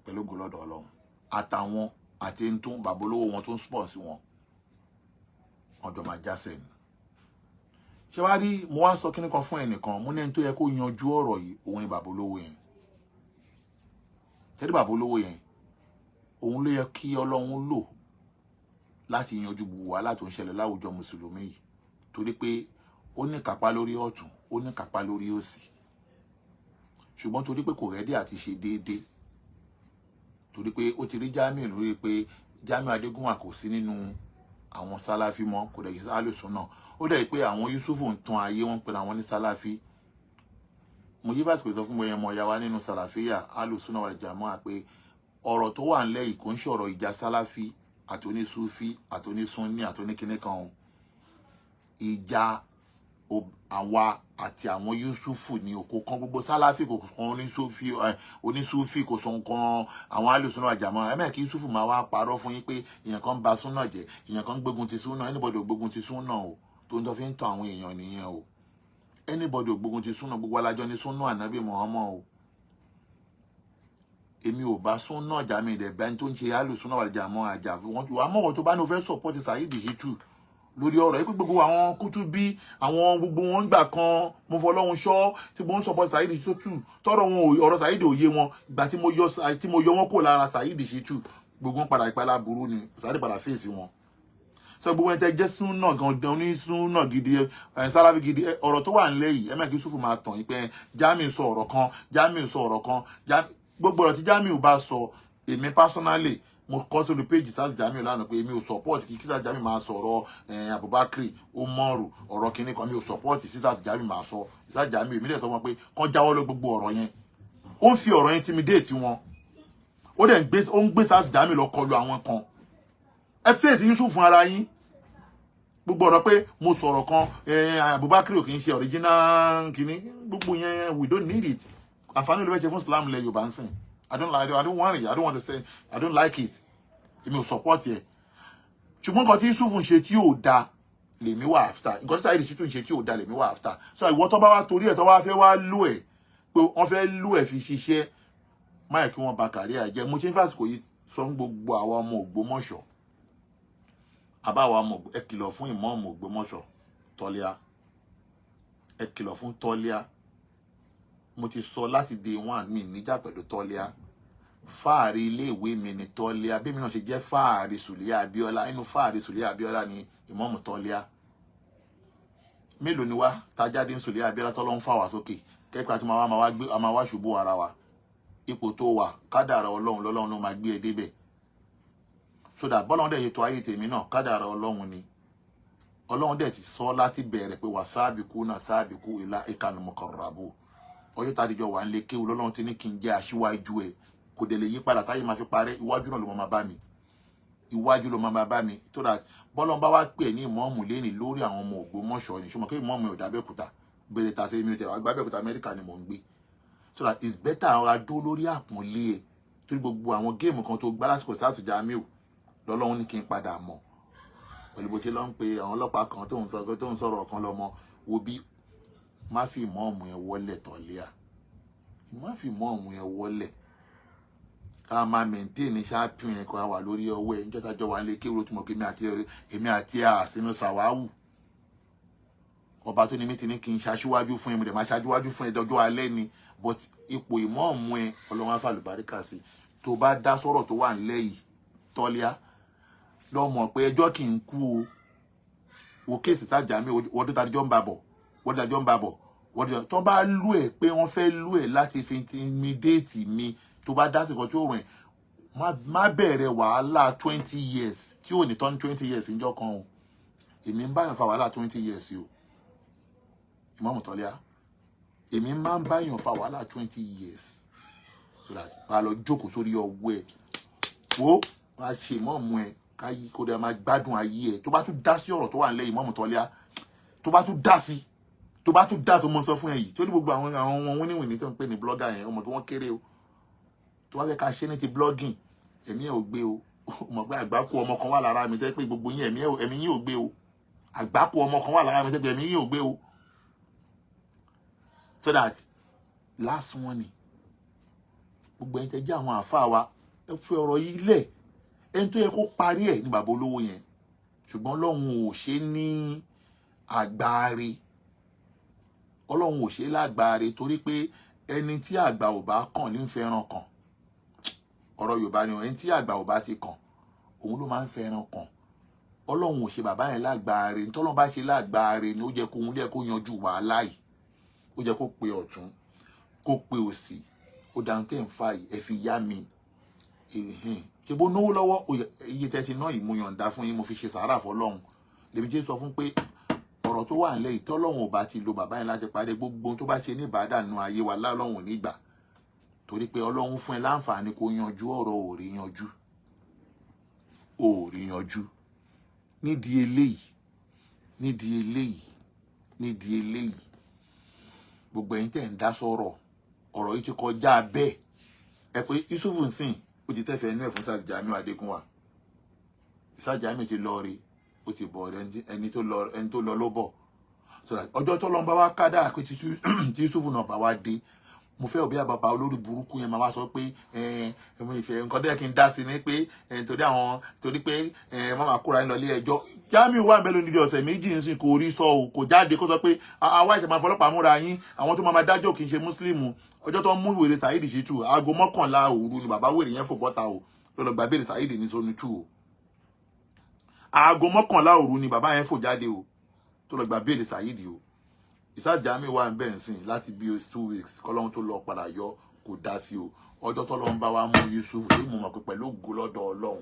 Pẹ̀lú ògo lọ́dọ̀ Ọlọ́run, àtàwọn àti ẹni tó ń bàbá olówó wọn tó ń sponsor wọn, ọjọ́ máa jásẹ̀ ni. Ṣé wàá rí, mo wá sọ kíní kan fún ẹnìkan, mo ní ẹni tó yẹ kó yanjú ọ̀rọ̀ yìí, òun ni bàbá olówó yẹn. Tẹ́lẹ̀ bàbá olówó yẹn, òun ló yẹ kí Ọlọ́run lò láti yanjú gbogbo wàhálà tó ń ṣẹlẹ̀ láwùjọ mùsùlùmí yìí, torí pé ó ní kápá lórí ọ̀tún, ó ní kápá lórí òsì. Ṣùgbọ́n torí pé kò ready àti ṣe déédéé, torí pé ó ti rí Jamiu lórí pé Jamiu Adégúnwà kò sí nínú àwọn sálàfí mọ́, kò dẹ̀ yẹ alùsùn náà, ó dẹ̀ rí pé àwọn Yusufu ń tan ayé wọn pẹ̀lú àwọn ní sálàfí. Mo yí bá sọ fún mi, ọmọ ìyá wa nínú sàlàfíà, alùsùn náà wal jamaa, pé ọ̀rọ̀ tó wà ńlẹ̀ yìí kò ń ṣe ọ̀rọ̀ ìjà sálàfí àti onísúfí àti onísúnní àti oníkíní kan o. Ìjà àwa àti àwọn Yusufu ní òkò kan gbogbo sálàfí, kò kan onísúfí, onísúfí kò sọ nǹkan àwọn alùsùn náà jàmọ́. Ẹ mẹ́ẹ̀ kí Yusufu máa wá parọ́ fún yín pé èèyàn kan ń ba súnà jẹ́, èèyàn kan ń gbógun ti súnà. Anybody ò gbógun ti súnà o. Tó ń tọ́ fi ń tàn àwọn èèyàn nìyẹn o. Anybody ò gbógun ti súnà. Gbogbo alájọ ní súnà ànábì Muhammad o. Èmi ò bá súnà jà, mi ìdẹ̀ bẹ́ẹ̀ tó ń ṣe alùsùn náà wà jàmọ́ àjà wọn. Wàá mọ̀wọ́ tó bá ní o fẹ́ support Saheed Shittu lórí ọ̀rọ̀ yìí, pé gbogbo àwọn kútúbí, àwọn gbogbo wọn gbà kan, mo fọlọ́run ṣọ́ tí mo ń support Saheed Shittu, tọrọ wọn ọ̀rọ̀ Saheed ò yé wọn. Ìgbà tí mo yọ wọn kò lára Saheed Shittu, gbogbo wọn padà ìpalá burú ni Saheed padà fèsì wọn. Sọ gbogbo ẹni tẹ jẹ́ súnà gangan ní súnà gidi ẹ, sálábì gidi ẹ, ọ̀rọ̀ tó wà nílẹ̀ yìí, ẹ mẹ́kì Yusufu máa tàn yín pé Jamiu sọ ọ̀rọ̀ kan, Jamiu sọ ọ̀rọ̀ kan. Gbogbo ọ̀rọ̀ tí Jamiu bá sọ, èmi personally, mo kọ sórí page Sars Jamiu lánàá pé èmi ò support kí Sars Jamiu máa sọ̀rọ̀ Abubakar Umaru, ọ̀rọ̀ kìíní kan. Mi ò support sí Sars Jamiu máa sọ. Sars Jamiu, èmi lè sọ wọn pé kán jáwọ́ ló gbogbo ọ̀rọ̀ yẹn. Ó ń fi ọ̀rọ̀ yẹn intimidate wọn, ó dẹ̀ ń gbé, ó ń gbé Sars Jamiu lọ kọlu àwọn kan. Ẹ fèsì Yusuf fún ara yín. Gbogbo ọ̀rọ̀ pé mo sọ̀rọ̀ kan, Abubakar ò kì í ṣe original kìíní, gbogbo yẹn, we don't need it. Àǹfààní ló fẹ́ ṣe fún Islam ilẹ̀ Yorùbá ń sìn. I don't like, I don't want it, I don't want to say, I don't like it. Èmi ò support yẹ. Ṣùgbọ́n nǹkan tí Yusuf ń ṣe tí ò da lèmi wà after. Nǹkan tí Saheed Shittu ń ṣe tí ò da lèmi wà after. So ìwọ tó bá wá torí ẹ̀ tó wá fẹ́ wá lò ẹ̀ pé wọ́n fẹ́ lò ẹ̀ fi ṣiṣẹ́ máyì kí wọ́n ba career jẹ́. Mo ṣe ń fàsìkò yìí sọ fún gbogbo àwa ọmọ Ògbómọ̀ṣọ́, àbáwa ọmọ, ẹ kìlọ̀ fún ìmọ̀ọ́mù Ògbómọ̀ṣọ́ Tọ́líà. Ẹ kìlọ̀ fún Tọ́líà. Mo ti sọ láti day one, mi níjà pẹ̀lú Tọ́líà. Fáàrí iléèwé mi ni Tọ́líà. Bí mi náà ṣe jẹ́ fáàrí Sùlíà Abíọ́lá, inú fáàrí Sùlíà Abíọ́lá ni ìmọ̀ọ́mù Tọ́líà. Mélòó ni wá tajáde ń Sùlíà Abíọ́lá tọ́lọ́ ń fà wá sókè kẹ́kọ̀ọ́ àti máa wá gbé, a máa wá ṣubú ara wa? Ipò tó wà, kádàrá Ọlọ́run lọ́lọ́run ló máa gbé ẹ débẹ̀. So that bọ́lọ́run dẹ̀ ṣètò ayé tèmi náà, kádàrá Ọlọ́run ni. Ọlọ́run dẹ̀ ti sọ láti bẹ̀rẹ̀ pé wà sáàbìkú náà sáàbìkú ìlà ìkànnì mọ̀kànràbù. Ọjọ́ tá a ti jọ wà ń lé kéwù lọ́lọ́run ti ní kí n jẹ́ aṣíwájú ẹ̀. Kò dẹ̀ lè yí padà táyé máa fi parẹ́. Iwájú náà ló máa bá mi, iwájú ló máa bá mi. So that bọ́lọ́run bá wá pè ní ìmọ̀ọ́mù lẹ́nìí lórí àwọn ọmọ Ògbómọ̀ṣọ́ ni. Ṣùgbọ́n kí ìmọ̀ọ́mù ò dábẹ́kúta bèrè tà sí mi ò tẹ̀ wá gbábẹ́kúta, Amẹ́ríkà ni mò ń gbé. So that it's better àwọn adó lórí àpọ́nlé ẹ̀, torí gbogbo àwọn game kan tó gbá lásìkò sáàtù Jamiu lọ́lọ́run ní kí n padà mọ̀ pẹ̀lú bó ṣe lọ ń pe àwọn ọlọ́pàá kan tó ń sọ, tó ń sọ̀rọ̀ ọ̀kan lọ́mọ. Wo bí, má fi ìmọ̀ọ́mù ẹ wọlé, Tọ́líà. Má fi ìmọ̀ọ́mù ẹ wọlé. Ká máa maintain champion yẹn kó wà lórí ọwọ́ ẹ̀. Níjọ́ tájọ́ wà nílé kéwúrò tó mọ̀ pé èmi àti ẹ̀ àsínú sàwáwù. Ọba tó ní mi ti ní kí n ṣaṣíwájú fún ẹ, mo dẹ̀ máa ṣaṣíwájú fún ẹ dọjọ́ alẹ́ ni. But ipò ìmọ̀ọ́mù ẹ, Ọlọ́run á fàlùbáríkà sí. Tó bá dá sọ̀rọ̀ tó wà nílẹ̀ yìí, Tọ́líà, lọ mọ̀ pé ẹjọ́ kì í kú o. Wo case sájà mi, wọ́n tó tajọ́ ń bá bọ̀, wọ́n tajọ́ ń bá bọ̀, wọ́n tó tó bá lú ẹ̀ pé wọ́n fẹ́ lú ẹ̀ láti fi intimidate mi, tó bá dá sí kan tí ó rìn, má bẹ̀rẹ̀ wàhálà 20 years tí ò ní tán 20 years níjọ́ kan o. Èmi ń báyọ̀ fa wàhálà 20 years o. Ìmáàmù Tọ́líà, èmi máa ń báyọ̀ fa wàhálà 20 years, so that wàá lọ jókòó sórí ọwọ́ ẹ̀. Wo wàá ṣe ìmọ̀ọ́mù ẹ̀ káyí kó dẹ̀ máa gbádùn ayé ẹ̀. Tó bá tún dá sí ọ̀rọ̀ tó wà nílẹ̀, Ìmáàmù Tọ́líà, tó bá tún dá sí, tó bá tún dá sí, mo sọ fún ẹ yìí, tó ní gbogbo àwọn ọmọ wíníwìní tó ń pè ní blogger yẹn, ọmọ tó wọ́n kéré o. Tó wá fẹ́ ká ṣe ní ti blogging, ẹ̀mí ẹ̀ ò gbé o. Mọ̀ pé àgbákò ọmọ kan wà lára mi tẹ́ pé gbogbo yín, ẹ̀mí yín ò gbé o. Àgbákò ọmọ kan wà lára mi tẹ́ pé ẹ̀mí yín ò gbé o. So that last one ni gbogbo ẹ̀yin tẹ́ jẹ́ àwọn àáfàá wa, ẹ fi ọ̀rọ̀ yìí lẹ̀. Ẹni tó yẹ kó parí ẹ̀ ní bàbá olówó yẹn, ṣùgbọ́n Ọlọ́run ò ṣe ní àgbáre. Ọlọ́run ò ṣe lágbáre, torí pé ẹni tí àgbà ò bá kàn ní ń fẹ́ràn kàn. Ọ̀rọ̀ Yorùbá ni, ẹni tí àgbà ò bá ti kàn, òun ló máa ń fẹ́ràn kàn. Ọlọ́run ò ṣe bàbá yẹn lágbáre. Tọ́lọ́run bá ṣe lágbáre ni, ó jẹ́ kó òun lé kó yanjú wàhálà yìí. Ó jẹ́ kó pe ọ̀tún, kó pe òsì. Ó dáhùn tẹ́ ń fa yìí, ẹ fi yá mi. Ṣe bó náwó lọ́wọ́, iye tẹ́ ti ná yìí, mo yọ̀ǹda fún yín, mo fi ṣe sàárà fọlọ́run. Lèmi jẹ́ sọ fún pé ọ̀rọ̀ tó wà nílẹ̀ yìí, tọ́lọ́run ò bá ti lo bàbá yẹn láti parí gbogbo ohun tó bá ṣe ní ìbádànù ayé wa, lọ́lọ́run ò ní gbà, torí pé Ọlọ́run fún ẹ láǹfààní kó yanjú ọ̀rọ̀, ò rí yanjú, ò rí yanjú. Nídìí eléyìí, nídìí eléyìí, nídìí eléyìí, gbogbo ẹ̀yin tẹ̀ ń dá sọ̀rọ̀, ọ̀rọ̀ yìí ti kọjá bẹ́ẹ̀. Ẹ pé Yusuf nsìn, ó ti tẹ́fẹ̀ẹ́ inú ẹ̀ fún Saheed Jamiu Adégúnwà. Saheed Jamiu ti lọ rí, ó ti bọ̀. Ẹni tó lọ, ẹni tó lọ ló bọ̀. So that ọjọ́ tó lọ́n bá wá kádà pé tí Yusuf náà bá wá dé, mo fẹ́ òbí àbàbà olórí burúkú yẹn máa wá sọ pé mo ìfẹ́ nǹkan tó yẹ kí n dá sí ni pé torí àwọn, torí pé wọ́n máa kóra ní lọ ilé ẹjọ́. Jamiu wà nbẹ lónìí ọ̀sẹ̀ 2 ń sìn, kò rí sọ o, kò jáde kó sọ pé àwa ìṣẹ̀ máa fọlọ́pàá múra yín, àwọn tó máa dájọ́ kì í ṣe mùsùlùmù. Ọjọ́ tó ń mú wèrè Saheed Shittu, aago 11 òru ni bàbá wèrè yẹn fò bọ́ta o, lọ́lọ́ gba béèrè Saheed ní sóní tù o. Aago 11 òru ni bàbá yẹn fò jáde o, tó lọ gba béèrè Saheed o. Ìsáà Jamiu wà ń bẹ̀ ń sìn láti bí 2 weeks, kọ́lọ́hún tó lọ padà yọ, kò dá sí o. Ọjọ́ tọ́lọ́run bá wa mú Yusuf, tó mọ̀ pé pẹ̀lú ògo lọ́dọ̀ Ọlọ́run,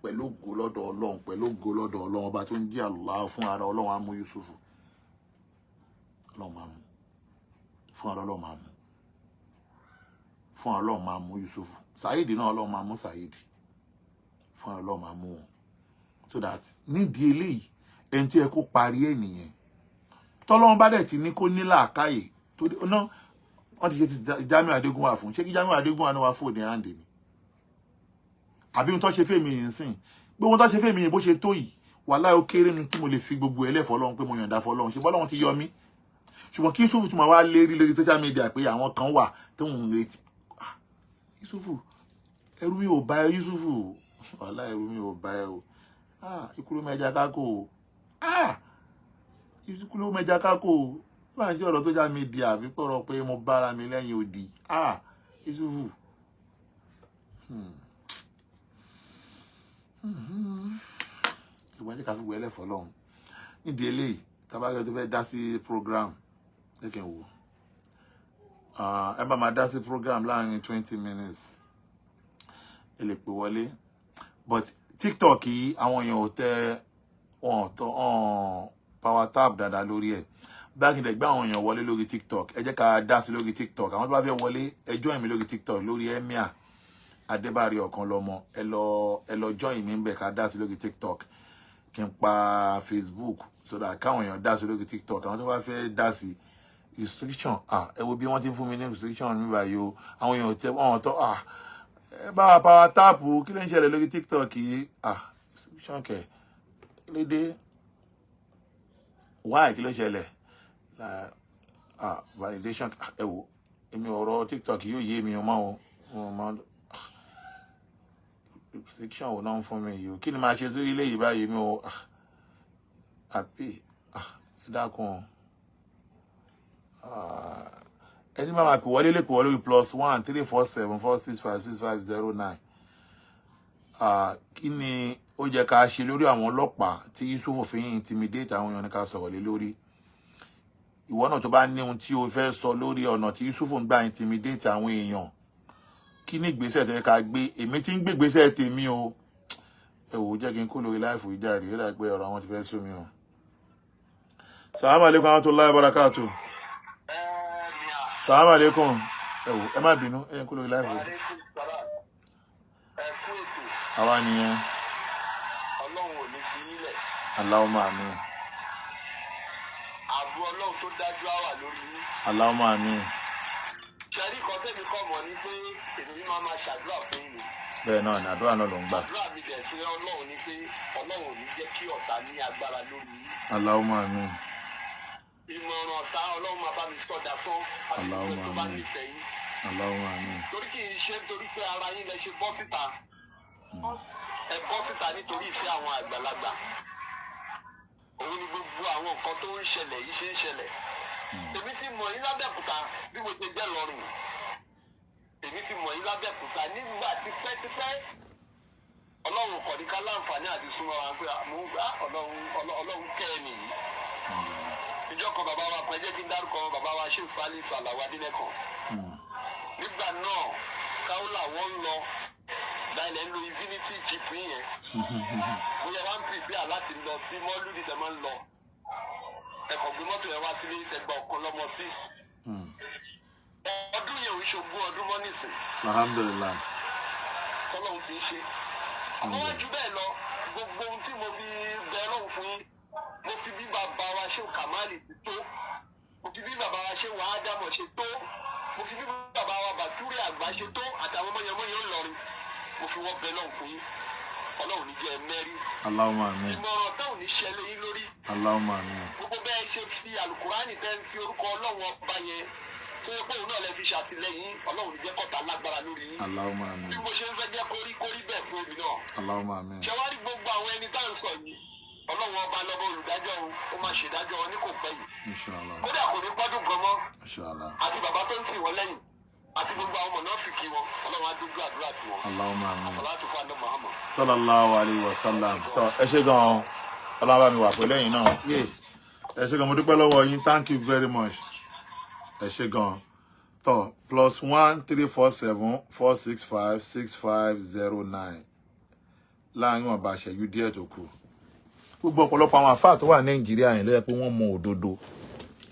pẹ̀lú ògo lọ́dọ̀ Ọlọ́run, pẹ̀lú ògo lọ́dọ̀ Ọlọ́run ọba tó ń jẹ́ Allah, fún ara Ọlọ́run á mú Yusuf. Ọlọ́run máa mú fún ara, Ọlọ́run máa mú fún ara, Ọlọ́run máa mú Yusuf. Saheed náà, Ọlọ́run máa mú Saheed fún ara, Ọlọ́run máa mú wọn. So that nídìí eléyìí, ẹni tí ẹ kó parí ẹ̀ nìyẹn. Tọ́lọ́run bá dẹ̀ ti ní kó ní làákàyè tó ná, wọ́n ti ṣe ti Jamiu Adégúnwà fún. Ṣé kí Jamiu Adégúnwà náà wá fòdì hàǹdì ni, àbí ohun tó ṣe fèmí yìí ń sìn? Pé ohun tó ṣe fèmí yìí, bó ṣe tó yìí, wàhálà ó kéré nu tí mo lè fi gbogbo ẹ̀ lẹ́fọ̀ọ́ Ọlọ́run, pé mo yànda fọlọ́run, ṣe bọ́lọ́run ti yọ mí. Ṣùgbọ́n kí Yusufu tún máa wá lérí lórí social media pé àwọn kan wà tó ń retí. Ah, Yusufu, ẹrú mi ò bá ẹ. Yusufu, wàhálà, ẹrú mi ò bá ẹ o. Ah, ikú ló mẹja kákò o. Ah, ikú ló mẹja kákò o. Bá ń ṣe ọ̀rọ̀ social media, àbí pọ̀rọ̀ pé mo bára mi lẹ́yìn odi. Ah, Yusufu. Ṣùgbọ́n jẹ́ ká fi wẹ́lẹ̀ fọlọ́run. Nídìí eléyìí, tábàgbẹ́ tó fẹ́ dá sí program, jẹ́ kí n wò. Ẹ bá máa dá sí program láàrin 20 minutes, ẹ lè pè wọlé. But TikTok yìí, àwọn èèyàn ò tẹ wọn tọ power tap dáadáa lórí ẹ̀. Báyìí dẹ̀ gbé àwọn èèyàn wọlé lórí TikTok. Ẹ jẹ́ ká dá sí lórí TikTok. Àwọn tó bá fẹ́ wọlé, ẹ join mi lórí TikTok, lórí Emir Adébárí Ọ̀kan Lọ́mọ. Ẹ lọ join mi ń bẹ̀, ká dá sí lórí TikTok. Kí n pa Facebook so that káwọn èèyàn dá sí lórí TikTok, àwọn tó bá fẹ́ dá sí. Restriction, ah, ẹ wo bí wọ́n ti fún mi ní restriction mi báyìí o. Àwọn èèyàn tẹ wọ́n tọ́. Ah, ẹ bá wa power tap. Kí ló ń ṣẹlẹ̀ lórí TikTok yìí? Ah, restriction kẹ̀, kí ló dé? Why? Kí ló ṣẹlẹ̀? Ah, validation. Ẹ wo, èmi, ọ̀rọ̀ TikTok yóò yé mi mọ́ o. Mo mọ restriction wo náà ń fún mi yìí o. Kí ni màá ṣe sórí ilé yìí báyìí? Mi ò àbí? Ẹ dákun. Ẹni máa pè wọlé lè pè wọlé lórí +1 347 465 6509. Kí ni ó jẹ́ ká ṣe lórí àwọn ọlọ́pàá tí Yusuf fi ń intimidate àwọn èèyàn ní ká sọ̀rọ̀ lé lórí? Ìwọ náà tó bá ní ohun tí o fẹ́ sọ lórí ọ̀nà tí Yusuf ń gbà intimidate àwọn èèyàn, kí ni ìgbésẹ̀ tó yẹ ká gbé? Èmi tí ń gbé ìgbésẹ̀ tèmi o. Ẹ wò ó, jẹ́ kí n kó lórí live yìí jáde. Ó dà pé ọ̀rọ̀ àwọn ti fẹ́ sú mi o. Salamu alaikum warahmatullahi wabarakatuh. Salamu alaikum. Ẹ wò, ẹ má bínú, ẹ kó lórí live. Ẹ kú ètò. Àwa nìyẹn. Ọlọ́run ò ní fi yín lẹ̀. Allahumma amin. Ààbò Ọlọ́run tó dájú á wà lórí yín. Allahumma amin. Ṣẹ́rí kan tẹ́mi kọ́ mọ̀ ni pé èmi máa ma ṣàdúrà fún yín ni. Bẹ́ẹ̀ náà ní, àdúrà náà ló ń gbà. Àdúrà mi dẹ̀ sí Ọlọ́run ni pé Ọlọ́run ò ní jẹ́ kí ọ̀tá ní agbára lórí yín. Allahumma amin. Ìmọ̀ràn ọ̀tá, Ọlọ́run máa bá mi sọ̀dà fún àti Allahumma tó bá amin. nífẹ̀ẹ́ yín. Allahumma amin. Torí kì í ṣe nítorí pé ara yín lẹ ṣe bọ́ síta. Ẹ bọ́ síta nítorí ìfẹ́ àwọn àgbàlagbà. Òun ni gbogbo àwọn nǹkan tó ń ṣẹlẹ̀ yìí ṣe ń ṣẹlẹ̀. Èmi ti mọ̀ yín lábẹ́òkúta bí mo ṣe jẹ́ lọ́rùn. Èmi ti mọ̀ yín lábẹ́òkúta nígbà tipẹ́tipẹ́. Ọlọ́run kọ̀ ní ká láǹfààní àti súnmọ́ wa pé mò ń gbá Ọlọ́run. Ọlọ́run kẹ́ ẹ nìyí. Ìjọ kan, bàbá wa kan, jẹ́ kí n dárúkọ wọn, bàbá wa ṣe Sálísù Àlàó Adínẹ́kàn. Nígbà náà, káwùlà wọn ń lọ dáìlẹ̀ ń lo Infinity Jeep yẹn. Bóyá wá ń prepare láti lọ sí mọ́lúdì tẹ́ máa ń lọ, ẹ̀kọ́ gbé mọ́tò yẹn wá sílé, tẹ́gbà ọ̀kan lọ́mọ sí. Ọdún yẹn ò ń ṣogún ọdún mọ́ nísìn. Alhamdulillah. Tọ́lọ́run ti ń ṣe. Àmọ́ wá ju bẹ́ẹ̀ lọ, gbogbo ohun tí mo fi bẹ Ọlọ́run fún yín, mo fi bí bàbá wa ṣe Kàmáàlì ti tó, mo fi bí bàbá wa ṣe wàá dámọ̀ ṣe tó, mo fi bí bàbá wa Bàtúrì àgbà ṣe tó, àtàwọn mọ̀yẹ́mọ̀yẹ́ ńlọrin, mo fi wọ́n bẹ Ọlọ́run fún yín. Ọlọ́run ní jẹ́ ẹ mẹ́rí. Allahumma amin. Ìmọ̀ràn táwọn ní ṣẹlẹ̀ yín lórí. Allahumma amin. Gbogbo bẹ́ẹ̀ ṣe fi alukurani tẹ́ ń fi orúkọ Ọlọ́run ọba yẹn tó yẹ pé òun náà lè fi ṣàtìlẹ́yìn, Ọlọ́run ní jẹ́ kọ́ta lágbára lórí yín. Allahumma amin. Bí mo ṣe ń fẹ́ jẹ́ kórí kórí bẹ́ẹ̀ fún èmi náà. Allahumma amin. Ṣé wàá rí gbogbo àwọn ẹni tá à ń sọ yìí, Ọlọ́run ọba lọ́bọ̀ olùdájọ́ o, ó máa ṣèdájọ́ wọn ní kò pẹ́ yìí. Inshallah. Kódà kò ní pọ́dún gan mọ́. Inshallah. Àti bàbá tó ń tì wọ́n lẹ́yìn àti gbogbo àwọn mọ̀nàfìkì wọn, Ọlọ́run á dójú àdúrà tiwọn. Allahumma amin. Àsàlátù fún àná Muhammad. Sallallahu alayhi wa sallam. Tọ, ẹ ṣé gan. Ọlọ́run bá mi wà pẹ̀lú ẹ̀yin náà. Yé, ẹ ṣé gan, mo dúpẹ́ lọ́wọ́ yín. Thank you very much. Ẹ ṣé gan. Tọ, +1 347 465 6509. Láàrin wọn bá ṣẹ́jú díẹ̀ tó kù, gbogbo ọ̀pọ̀lọpọ̀ àwọn àfáà tó wà Nàìjíríà yẹn ló yẹ pé wọ́n mọ òdodo,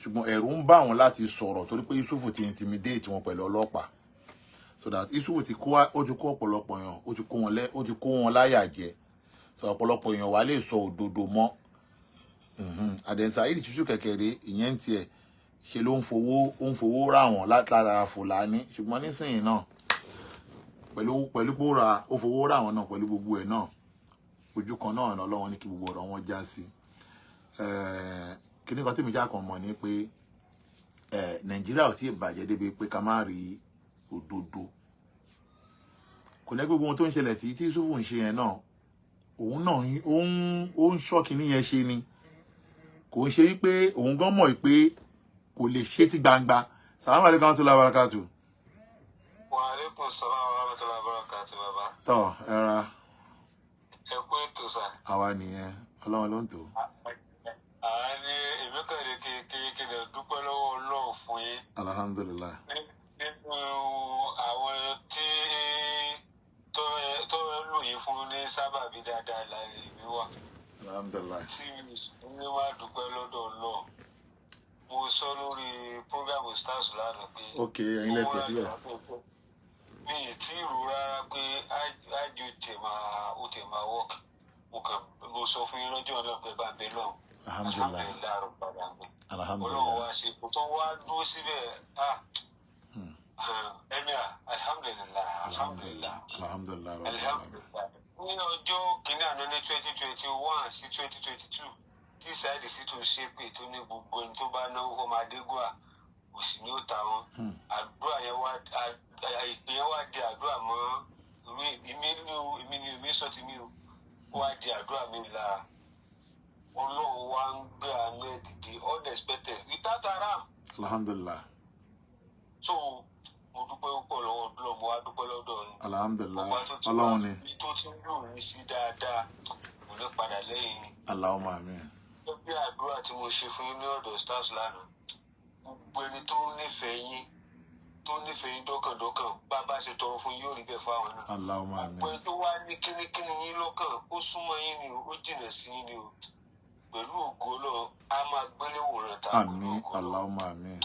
ṣùgbọ́n ẹ̀rù ń bà wọ́n láti sọ̀rọ̀ torí pé Yusufu ti intimidate wọn pẹ̀lú ọlọ́pàá. So that Yusufu ti kó, ó ti kó ọ̀pọ̀lọpọ̀ yàn, ó ti kó wọn láyà jẹ. Sọ ọ̀pọ̀lọpọ̀ èèyàn wà lè sọ òdodo mọ́. Àdẹ̀n Saheed Shittu kẹ̀kẹ́rẹ́, ìyẹn ń tiẹ̀ ṣe ló ń fowó, ó ń fowó rà wọ́n látara Fúlàní. Ṣùgbọ́n nísìnyí náà, pẹ̀lú pé ó ra, ó fowó rà wọ́n náà, pẹ̀lú gbogbo ẹ̀ náà, ojú kan náà lọ́wọ́ ní kí gbogbo ọ̀rọ̀ wọn já sí. Kíní kan tí mi já kan mọ̀ ni pé Nàìjíríà ò tí ì bàjẹ́ débi pé ká má rí òdodo. Kò lẹ́ gbogbo ohun tó ń ṣẹlẹ̀ sí tí Yusufu ń ṣe yẹn náà, òun náà ó ń ṣọ́ kíní yẹn ṣe ni. Kò ń ṣe wípé òun gan mọ̀ pé kò lè ṣe tí gbangba. Salamu alaykum wa rahmatulahi wa barakatu. Wa aleykum salaam wa rahmatulahi wa barakatu, baba. Tọ ẹ ra. Ẹ kú ètò, sà. Àwa nìyẹn, Ọlọ́run ló ń tò. Àá ní èmi kàn ní kí lè dúpẹ́ lọ́wọ́ Ọlọ́run fún yín. Alhamdulillahi. Nínú àwọn tí tó lò yín fún ní sábàbí dáadáa láyé mi wà. Alhamdulillahi. Tí mi sì ní wá dúpẹ́ lọ́dọ̀ Ọlọ́run. Mo sọ lórí program stars lánàá pé. Ok, ẹ̀yin lẹ pè síbẹ̀. Mi ì tí ì rò rárá pé ájò tẹ̀ máa ó tẹ̀ máa work. Mo kàn mo sọ fún yín lọ́jọ́ náà pé bá ń bẹ náà. Alhamdulillahi. Alhamdulilayi rabbil alamin. Ọlọ́run Alhamdulillahi. wá ṣe kò tó wá dúró síbẹ̀, ah, emir, alhamdulilayi, alhamdulilayi. Alhamdulillahi rabbil alamin. Alhamdulilayi. Ní ọjọ́ kìíní àná ní 2021 sí 2022 tí Saheed Shittu ṣépè tó ní gbogbo ẹni tó bá náwó fọmọ Adégúnwà òsì ní ó ta wọn, àdúrà yẹn wá, ìpè yẹn wá di àdúrà mọ́ èmi ní o, èmi ní èmi sọ ti mi o, ó wá di àdúrà mi lára. Ọlọ́run wá ń gbé àánú ẹ̀ dìde unexpected without alarm. Alhamdulillahi. So mo dúpẹ́ púpọ̀ lọ́wọ́ Ọlọ́run, mo wá dúpẹ́ lọ́dọ̀ yín. Alhamdulillahi. Ọba tó ti Ọlọ́run ni. wá tó ti ń lò yín sí dáadáa kò ní padà lẹ́yìn yín. Allahumma amin. Gẹ́gẹ́ bí àdúrà tí mo ṣe fún yín ní ọ̀dọ̀ stars lánàá, gbogbo ẹni tó nífẹ̀ẹ́ yín, tó nífẹ̀ẹ́ yín dọ́kàndọ́kàn, bá a bá ṣe tọrọ fún yín yóò rí bẹ́ẹ̀ fáwọn náà. Allahumma Gbogbo amin. ẹni tó wá ní kínníkínní yín lọ́kàn, ó súnmọ́ yín ni o, ó jìnà sí yín ni o, pẹ̀lú ògo Ọlọ́run á máa gbélé wòran ta pẹ̀lú Àmín. ògo Ọlọ́run. Allahumma amin.